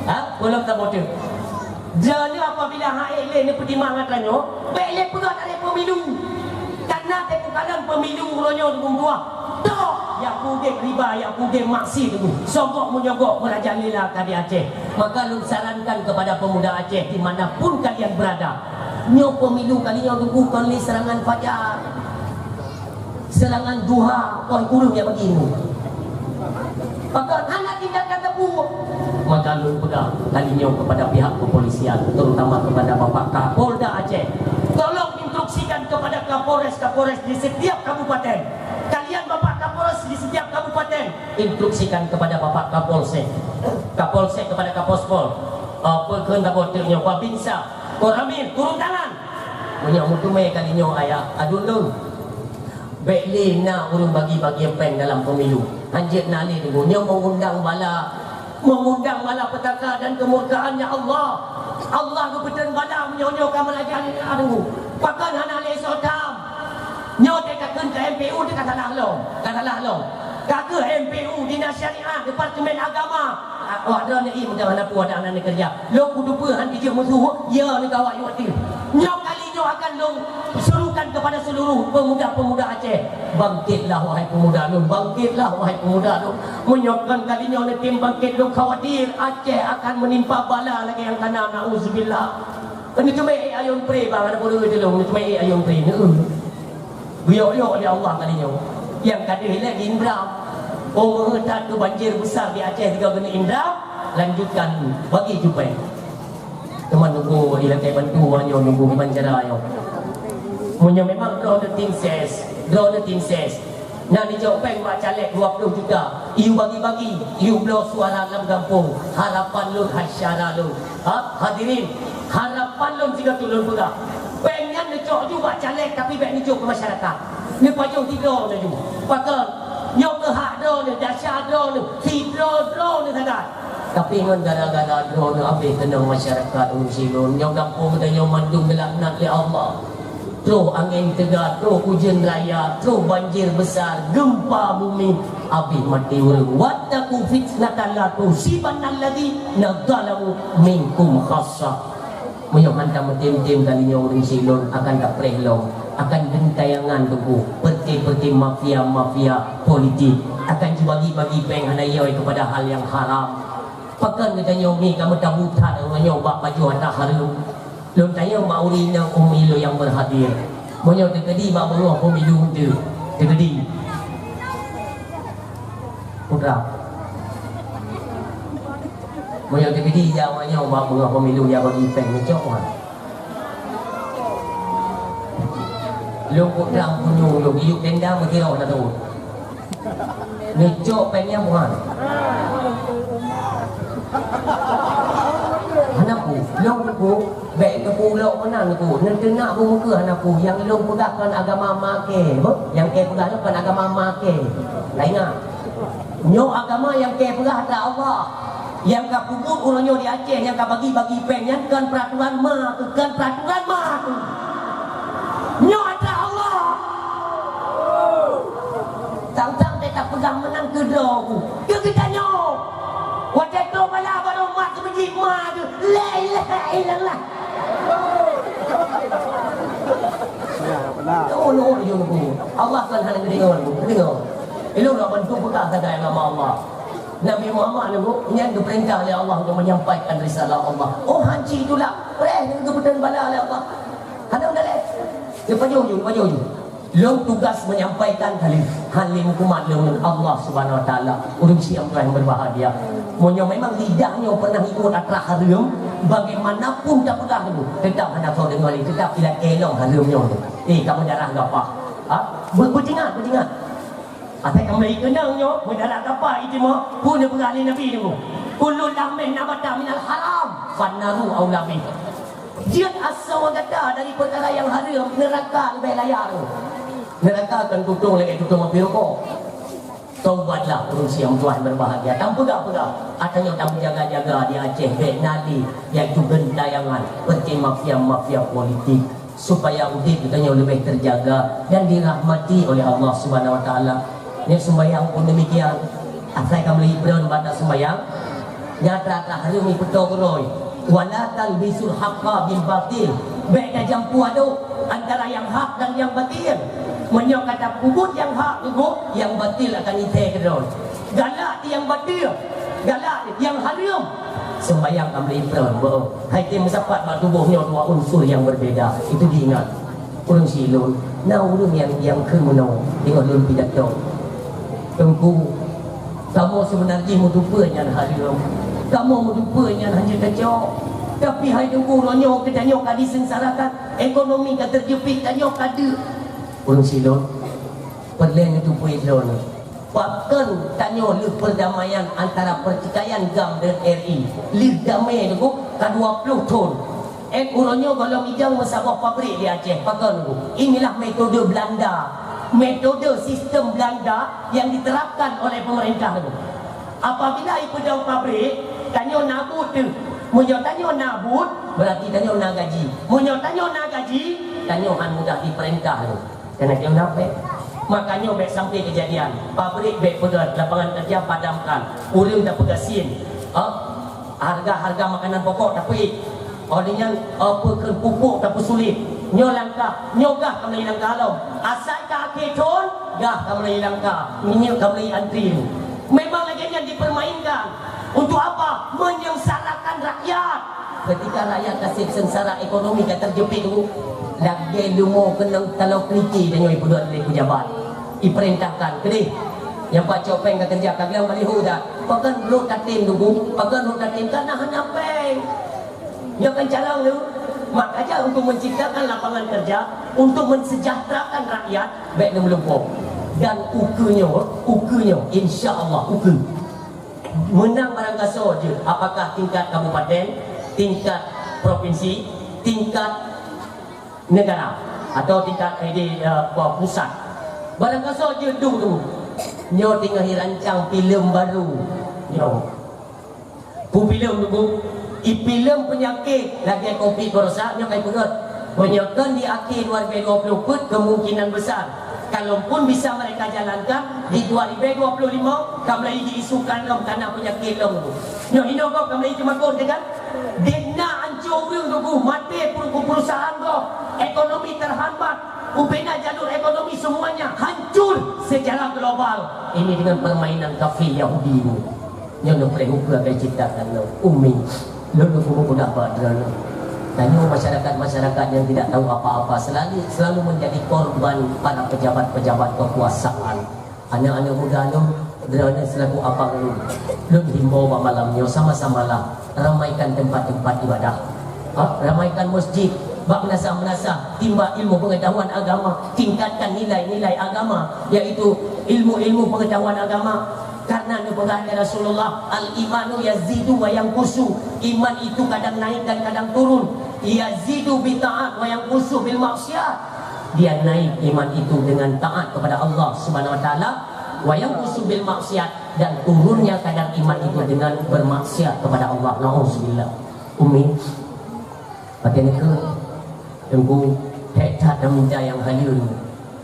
ha, peulom saboh teuk. Droeneuh apabila han ék lé neupeutimang atra nyoe, bék lé peugah tarek pemilu. Karena teupeu kalon pemilu uroe nyoe dua. Toh, jak peugét riba, jak peugét maksiet tu. Sogok menyogok merajalela ka di Aceh. Maka lôn sarankan kepada pemuda Aceh di mana pun kalian berada. Nyoe pemilu kali nyoe tunggu kon lé serangan fajar. Serangan duha, kon ureuëng nyang bagi ilmu. Pakon hana tindakan teupeu. Maka lôn peugah kali nyoe kepada pihak kepolisian, terutama kepada Bapak Kapolda Aceh. Tolong instruksikan kepada Kapolres-Kapolres di setiap kabupaten. Kalian Bapak Kapolres di setiap kabupaten, instruksikan kepada Bapak Kapolsek. Kapolsek kepada Kapospol. Apa kheun tabot nyoe, Babinsa, Koramil, turun tangan. Meunyoe meuteumé kali nyoe ayah, adun lôn. Bék lé na ureuëng bagi-bagi péng dalam pemilu. Hanjeuet na lé deungoe nyoe mengundang bala, mengundang bala petaka dan kemurkaan, ya Allah. Allah geupeutrön bala meunyoe nyoe ka meuraja deungoe. Pakon hana lé soe tham? Nyoe teuka kheun keu M P U teuka salah lom, ka salah lom. Ka keuh M P U, Dinas Syariat, Departemen Agama, ah, awak droeneuh ié meudah hana puas dan hana keureuja. Lôn kuteupeu han jijeuet musoh, ya, neu gawat yue ateueh. Nyoe kali nyoe akan lôn serukan kepada seluruh pemuda-pemuda Aceh. Bangkitlah, wahai pemuda lôn, bangkitlah, wahai pemuda lôn. Meunyoe kon kali nyoe neutem bangkit, lôn khawatir Aceh akan menimpa bala lagée nyang kana, nauzubillah. Neuteumé ayôn pre bang, ada bodoh itu lôn, neuteumé ayôn pre, neu. Geuyok-yok lé Allah kali nyoe. Nyang ka deuh ilée di Indra. Oh, meuheuta tu banjir besar di Aceh tiga geuneuk Indra, lanjutkan bagi cupai. Teuma nunggu ilakée bantu nyoe, nunggu gimana cara nyoe. Meunyoe memang droeneuh tim ses, droeneuh tim ses. Na neucok péng bak caleg dua puluh juta, yue bagi-bagi, yue bloe suara lam gampông. Harapan lôn hai syara lôn. Ha, hadirin, harapan lôn sigoe tu lôn peugah. Péng nyan neucok ju bak caleg, tapi bék neucok keu masyarakat. Neupajoh sidroe neuh ju. Pakon? Nyoe keuh hak droeneuh, desya droeneuh, sidroe droeneuh sagai. Tapi ngon gara-gara droeneuh abéh keunong masyarakat ureuëng silôn. Nyoe gampông geutanyoe mandum geulaknat lé Allah. Troh angén teuga, troh ujeuen raya, troh banjir besar, gempa bumi, abéh maté ureuëng. Wattaqu fitnatan la tusibanna alladzina zalamu minkum khassah. Meunyoe hana meutem-tem kali nyoe ureuëng silôn akan tapreh lom, akan gentayangan tuboh, peureté-peureté mafia-mafia politik, akan jibagi-bagi péng hana yoi keupada hal nyang haram. Pakon geutanyoe mi ka meutabu that ureuëng nyoe bak pajoh atra hareuem? Lôn tanyong bak ureuëng inong umi lôn nyang berhadir. Meunyoe teukeudi bak beungoh pemilu teu, teukeudi. Putra. Meunyoe teukeudi jak awak nyoe bak beungoh pemilu jak bagi péng neucok, ha. Lôn putra punyueng lôn, iyup tenda meusiroh na teuôt. Neucok péng nyan bukan? Hana ku, lôn ku, bék teupeu ulok meunan ku, neuteunak beumeukeuh hana ku, nyang lôn peugah kon agama maké, beuh? Nyang kée peugah nyoe kon agama maké. Ka ingat. Nyoe agama nyang kée peugah atra Allah. Nyang ka peubuet uroe nyoe di Aceh, nyang ka bagi-bagi péng nyan kon peuraturan ma, kon peuraturan ma. Nyoe atra Allah. Tang-tang teuka peugah meunan keu droe ku. Keu geutanyoe. Watée troh bala barô mat keu meujieb ma tu. La ilaha illallah. Tu'unoe jeuet ku. Allah kon hana geudeungoe, geudeungoe. Ilôn rak bantu peugah sagai agama Allah. Nabi Muhammad nyoe nyan geupeurintah lé Allah untuk menyampaikan risalah Allah. Oh, hanci tulak, preh nyoe geupeutrön bala lé Allah. Hana udaleh. Neupajoh ju, neupajoh ju. Lôn tugas menyampaikan kali hal lé hukuman lôn ngon Allah Subhanahu Wa Taala. Ureuëng siam Tuhan yang berbahagia. Meunyoe memang lidah nyoe pernah ikut atra hareuem, bagaimanapun tapeugah dulu, tetap hana soe deungoe lé, tetap ilakée lom hareuem nyoe. Eh, kamu darah gapah. Ha? Be-, beutingat, beutingat. Asai kamoe keunong nyoe, meudarat gapa ijeumoe, peue neupeugah lé Nabi nyoe, "Kullu lahmin nabata minal haram, fannaru aula bih." Jeuet asoe gata dari peukara nyang hareuem, neuraka leubeh layak. Neuraka kon tutong lagée tutong api rukok. Taubatlah, ureuëng siam Tuhan berbahagia. Tan peugah-peugah, atra nyoe tan jaga-jaga di Aceh, bék na lé, yaitu gentayangan, peureté mafia-mafia politik. Supaya udép geutanyoe leubeh teujaga dan dirahmati oleh Allah Subhanahu Wa Taala. Nyoe sumbayang pun demikian. Asai ka meuleuibrön bak sumbayang, nyata tahareuem ipeutoe keudroe. Wala talbisul haqqa bil batil. Bèk tajampu adôk antara nyang hak dan nyang batil. Meunyoe ka tapeubuet nyang hak, teungku, nyang batil akan ithèe keudroe. Galak nyang batil, galak nyang hareuem. Sumbayang ka meuleuibrön, beuh. Hai tem meusapat bak tuboh nyoe dua unsur nyang berbeda. Itu diingat. Ureueng silôn, na ureueng nyang, nyang kheun meunoe, teungoh lôn pidato. Teungku, kamoe seubeuna jih meutupeue nyan hareuem. Kamoe meutupeue nyan hanjeuet tacok. Tapi hai Teungku, uroe nyoe geutanyoe ka disengsarakan, ekonomi ka teujeupit, tanyoe ka deuk. Ureueng silôn, peureulèe neutupeue droeneuh. Pakon tanyoe lheueh perdamaian antara pertikaian GAM dan R I? Lheueh damé nyoe ka dua ploh thon. Ék uroe nyoe gohlom idong meusaboh pabrik di Aceh. Pakon nyoe? Inilah metode Belanda. Metode sistem Belanda yang diterapkan oleh pemerintah nyoe. Apabila ipeudong pabrik, tanyoe na buet teuh. Meunyoe tanyoe na buet, berarti tanyoe na gaji. Meunyoe tanyoe na gaji, tanyoe han mudah diperintah nyoe. Keuneuk lôn hapé. Makajih bèk sampai keujadian, pabrik bèk peugöt, lapangan kerja padamkan, ureueng tapeugasien, ha? Harga-harga makanan pokok tapeuék. Óh lheueh nyan, apa keu pupuk tapeusulit. Nyoe langkah, nyoe gah ka meulai langkah lom. Asai ka akhé thon, gah ka meulai langkah. Minyeuk ka meulai antri. Memang lagèe nyan dipermainkan. Untuk apa? Menyengsarakan rakyat. Ketika rakyat ka seb seungsara, ekonomi ka teujeupit, lagèe leumo keunong taloe keuliti tanyoe ipeudong lé pejabat. Ipeurintahkan, "Keudeh, nyang pajoh péng ka keureuja, ka bilang baliho that. Pakon rhot tatem, Teungku? Pakon rhot tatem? Ka na hana péng." Nyoe kan cara lé. Makanya untuk menciptakan lapangan kerja, untuk mensejahterakan rakyat, bèk neumeulumpoe. Dan ukeue nyoe, ukeue nyoe, insya Allah ukeue. Meunang barangkasoe jeuet, apakah tingkat kabupaten, tingkat provinsi, tingkat negara, atau tingkat, eh, di, eh, pusat. Barangkasoe jeuet dum tu. Nyoe teungoh irancang filem baru. Nyoe. Peue filem tu, Bu? I filem peunyakét lagèe covid, baroesa nyoe ka ipeugöt. Meunyoe kon di akhé dua ribèe dua ploh peuet, kemungkinan besar, kalaupun bisa mereka jalankan, di dua ribèe dua ploh lima ka mulai diisukan lom kana peunyakét lom. Nyoe hinoe gob ka mulai teumakot, kan? Dek na ancô ureueng, Teungku, maté peru-, perusahaan gob, ekonomi terhambat, ubena jalur ekonomi semuanya hancur secara global. Ini dengan permainan kafir Yahudi ini. Nyoe neupreh ukeue akai ciptakan lôn, Umi. Lôn neupeugah bak droeneuh. Tanyoe masyarakat-masyarakat yang tidak tahu apa-apa selalu, selalu menjadi korban para pejabat-pejabat kekuasaan. Aneuk-aneuk muda lôn, droeneuh selaku abang lôn, lôn himbau bak malam nyoe sama-samalah ramaikan tempat-tempat ibadah. Ha, ramaikan masjid, bak meunasah-meunasah, timba ilmu pengetahuan agama, tingkatkan nilai-nilai agama, yaitu ilmu-ilmu pengetahuan agama. Karena neupeugah lé Rasulullah, "Al-imanu yazidu wa yanqusu." Iman itu kadang naik dan kadang turun. "Yazidu bi taat wa yanqusu bil maksiat." Dia naik iman itu dengan taat kepada Allah Subhanahu wa Taala, "wa yanqusu bil maksiat," dan turunnya kadar iman itu dengan bermaksiat kepada Allah. Nauzubillah. Umi, pakai nike, Teungku, that-that na minta nyang haleue.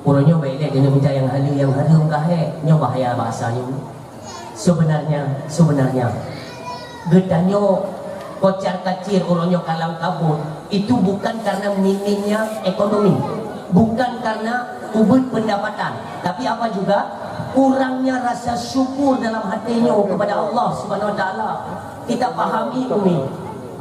Uroe nyoe bèk lé keuneuk minta nyang haleue, nyang hareuem ka hék. Nyoe bahaya bahasa nyoe. Sebenarnya, sebenarnya, geutanyoe kocar-kacir uroe nyoe kalang kabut, itu bukan karena minimnya ekonomi, bukan karena ubit pendapatan, tapi apa juga? Kurangnya rasa syukur dalam hati nyoe kepada Allah Subhanahu Wa Taala. Kita pahami, Umi.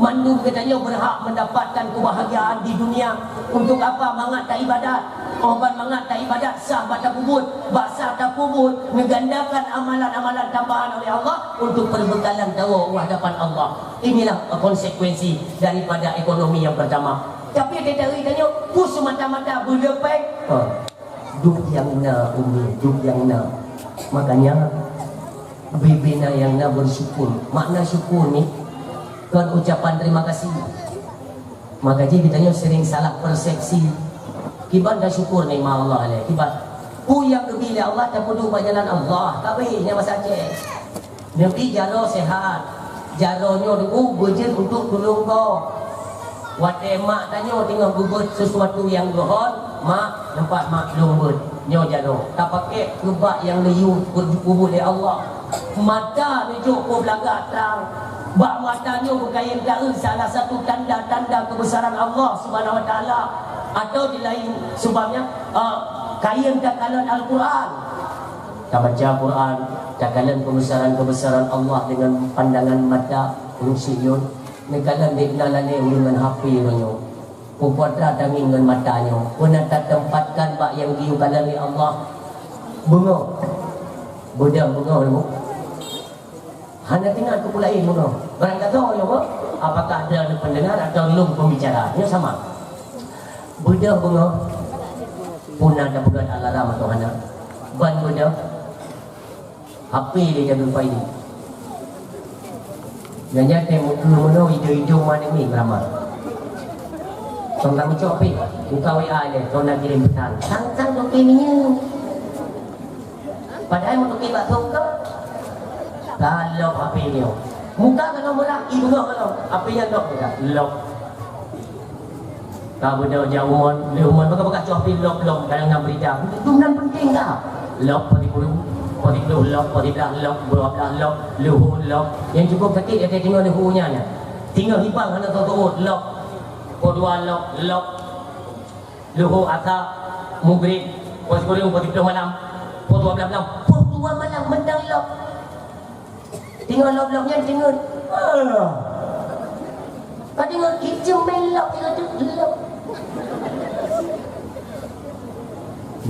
Mandum geutanyoe berhak mendapatkan kebahagiaan di dunia. Untuk apa mangat taibadat? Oh, ban mangat taibadat sah bak tapeubuet, bak sah tapeubuet, neugandakan amalan-amalan tambahan oleh Allah untuk perbekalan tawoe u hadapan Allah. Inilah konsekuensi daripada ekonomi yang pertama. Tapi di negeri tanyoe, peue semata-mata beuleupeng. Ha. Duek nyang na, Umi, duek nyang na. Makanya, bubena nyang na bersyukur. Makna syukur ni, kon ucapan terima kasih. Maka jih geutanyoe sering salah persepsi. Kiban tasyukur nikmat Allah lé. Kiban. Peue nyang geubri lé Allah tapeuduek bak jalan Allah. Ka bri nyang basa Aceh. Neubi jaroe sehat. Jaroe nyoe dulu beujeuet untuk tulông gob. Watée mak tanyoe teungoh geubeuet sesuatu nyang geuhon, "Mak, teumpat mak lôn beuet nyoe jaroe, tapakék keu bak nyang neuyue peubuet lé Allah." Mata neujok peue beulagak trang. Bak mata nyoe beukayém taeu salah satu tanda-tanda keubeusaran Allah Subhanahu Wa Taala. Atawa di lain seubab nyan, ah, kayém takalon Al-Quran. Tabaca Quran, takalon keubeusaran-keubeusaran Allah deungon pandangan mata. Ureuëng syiek nyoe, neukalon dék na lalée ureuëng ngon H P uroe nyoe. Peue atra tangieng ngon mata nyoe, peue na tateumpatkan bak nyang geuyue kalon lé Allah. Beungoh. Beudôh beungoh lom. Hana teuingat keu peue laén beungoh. Barang gadoh nyoe, apakah droeneuh peundeungar atawa lôn peubicara? Nyoe sama. Beudôh beungoh. Peue na tapeugöt alarm atawa hana? Ban beudôh. H P lé jaga lupa ini. Nyan nyan teuh mukeue meunoe idong-idong manéh meuramah. Tong na meucok H P, buka W A lé, tong na kirém peusan. Sang-sang toke minyeuk. Padahai meutoke bak songkong. Ka lok H P nyoe. Muka keunoe meurah, i beungoh keunoe. H P nyan lok muka. Lok. Ka beudôh jak umon, lheueh umon, maka-maka cok H P lom-lom dalam berita. Itu nan penting ka. Lom, poh sikureueng, poh siplôh lom, poh siblaih lom, dua blah lom, leuhô lom. Nyang cukup sakét, ya, tinggal leuhô nyan, nyan. Tinggal hibang hana teutuot, lom. Poh dua lom, lom. Leuhô, asa, mugrib, poh sikureueng, poh siplôh malam, poh dua blah malam, poh dua malam mantong lom. Teungoh lom-lom nyan teungeut. Ah. Ka teungeut kicém mé lom, teungeut tu lom.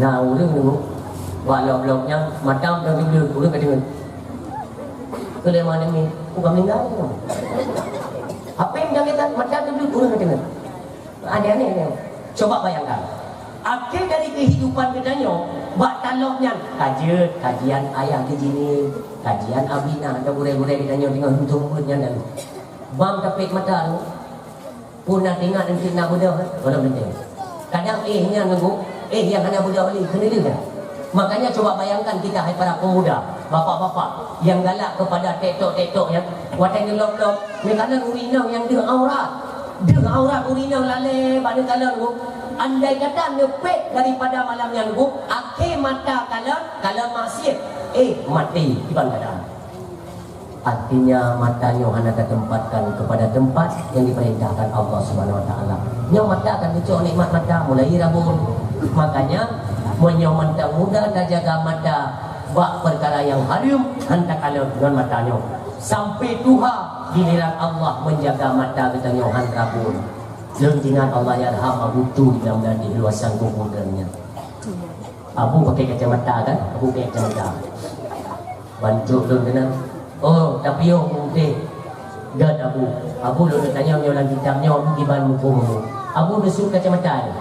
Na ureuëng deungoe bak lom-lom nyan mata mantong teubleuet, ureuëng ka teungeut. Keu lé malam ni, bukan meninggal. Apa yang dah kita mata teubleuet, ureuëng ka teungeut. Aneh-aneh nyoe. Coba bayangkan, akhé dari kehidupan geutanyoe bak talob nyan, ka jeuet kajian ayah geujini, kajian Abinah, atau gurée-gurée geutanyoe teungoh tuntông murit nyan lalu. Bang tapék mata tu, peue na teuingat eunteuk na beudôh, eh? Gohlom teuntèe. Kadang éh nyan nunggu, éh nyang hana beudôh lé, keuneulheueh dah. Makanya coba bayangkan kita, hai para pemuda, bapak-bapak yang galak kepada TikTok-TikTok nyan, watèe neulom-lom, neukalon ureueng inong nyang deuh aurat. Deuh aurat ureueng inong lalé bak neukalon nunggu. Andai kata neupék daripada malam nyan nunggu, akhé mata kalon, kalon maksiet. Éh, maté, kiban keadaan. Artinya, mata nyoe hana tatempatkan kepada tempat yang diperintahkan Allah Subhanahu Wa Taala. Nyoe mata kan geucok nikmat mata mulai rabon. Makanya, meunyoe mantong muda tajaga mata bak peukara nyang hareuem, han takalon ngon mata nyoe. Sampai tuha, giliran Allah menjaga mata geutanyoe han rabon. Lôn ingat Allahyarham Abu Tu di dalam di luasan kubu nyan. Abu pakai kacamata kan? Abu pakai kacamata. Bancok lôn keunan. Oh, tapi oh, Abu teh. Gèt Abu. Abu lôn tanyong nyoe lam kitab nyoe, Abu kiban muphom Abu. Abu neusut kacamata nyoe.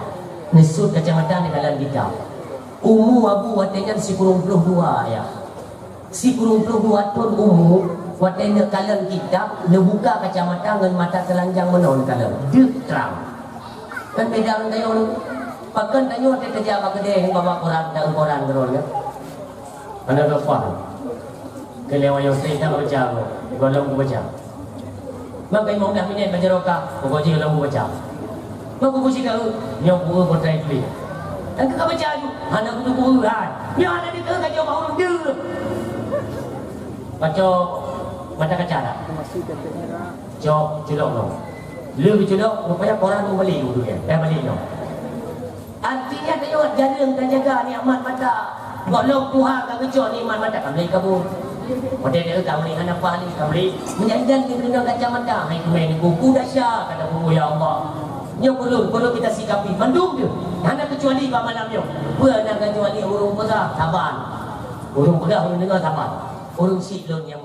Neusut kacamata nyoe dalam kitab. Umu Abu watèe nyan sikureueng ploh dua, ya. Sikureueng ploh dua thon umu, watèe neukalon kitab, neubuka kacamata ngon mata teulanjang meunoe neukalon. Deuh trang. Kan beda ngon tanyoe nyoe. Pakon tanyoe teukeujak bak keudè, bak koran, dan koran keudroe nyoe. Hana lupa. Keu lewat Yosef tak baca, gohlom kubaca. Maka lima belas minit baca roka, pokok jih gohlom kubaca. Maka kubaca kau, nyoe buku potret kulit. Dan kau baca tu, hana kutu buku hai. Nyoe hana dikeue ka jaweueb ureueng deuh. Baca mata kaca dah. Cok culok nyoe. Lé geuculok, rupanya koran tu balik dulu dia. Dah balik nyoe. Artinya, tanyoe jareueng tajaga nikmat mata. Gohlom tuha ka geucok nikmat mata, ka meuleueh kabur. Watèe dia ka meuleueh hana paih lé, ka meuleueh. Meunyan dan di dunia kacamata, hai kumè ni buku dahsyat, kata buku, ya Allah. Nyoe perlu, perlu kita sikapi. Mandum tu, hana kecuali bak malam nyoe. Peue na kecuali ureueng peugah, saban. Ureueng peugah, ureueng deungoe, saban. Ureueng syiek lôn nyang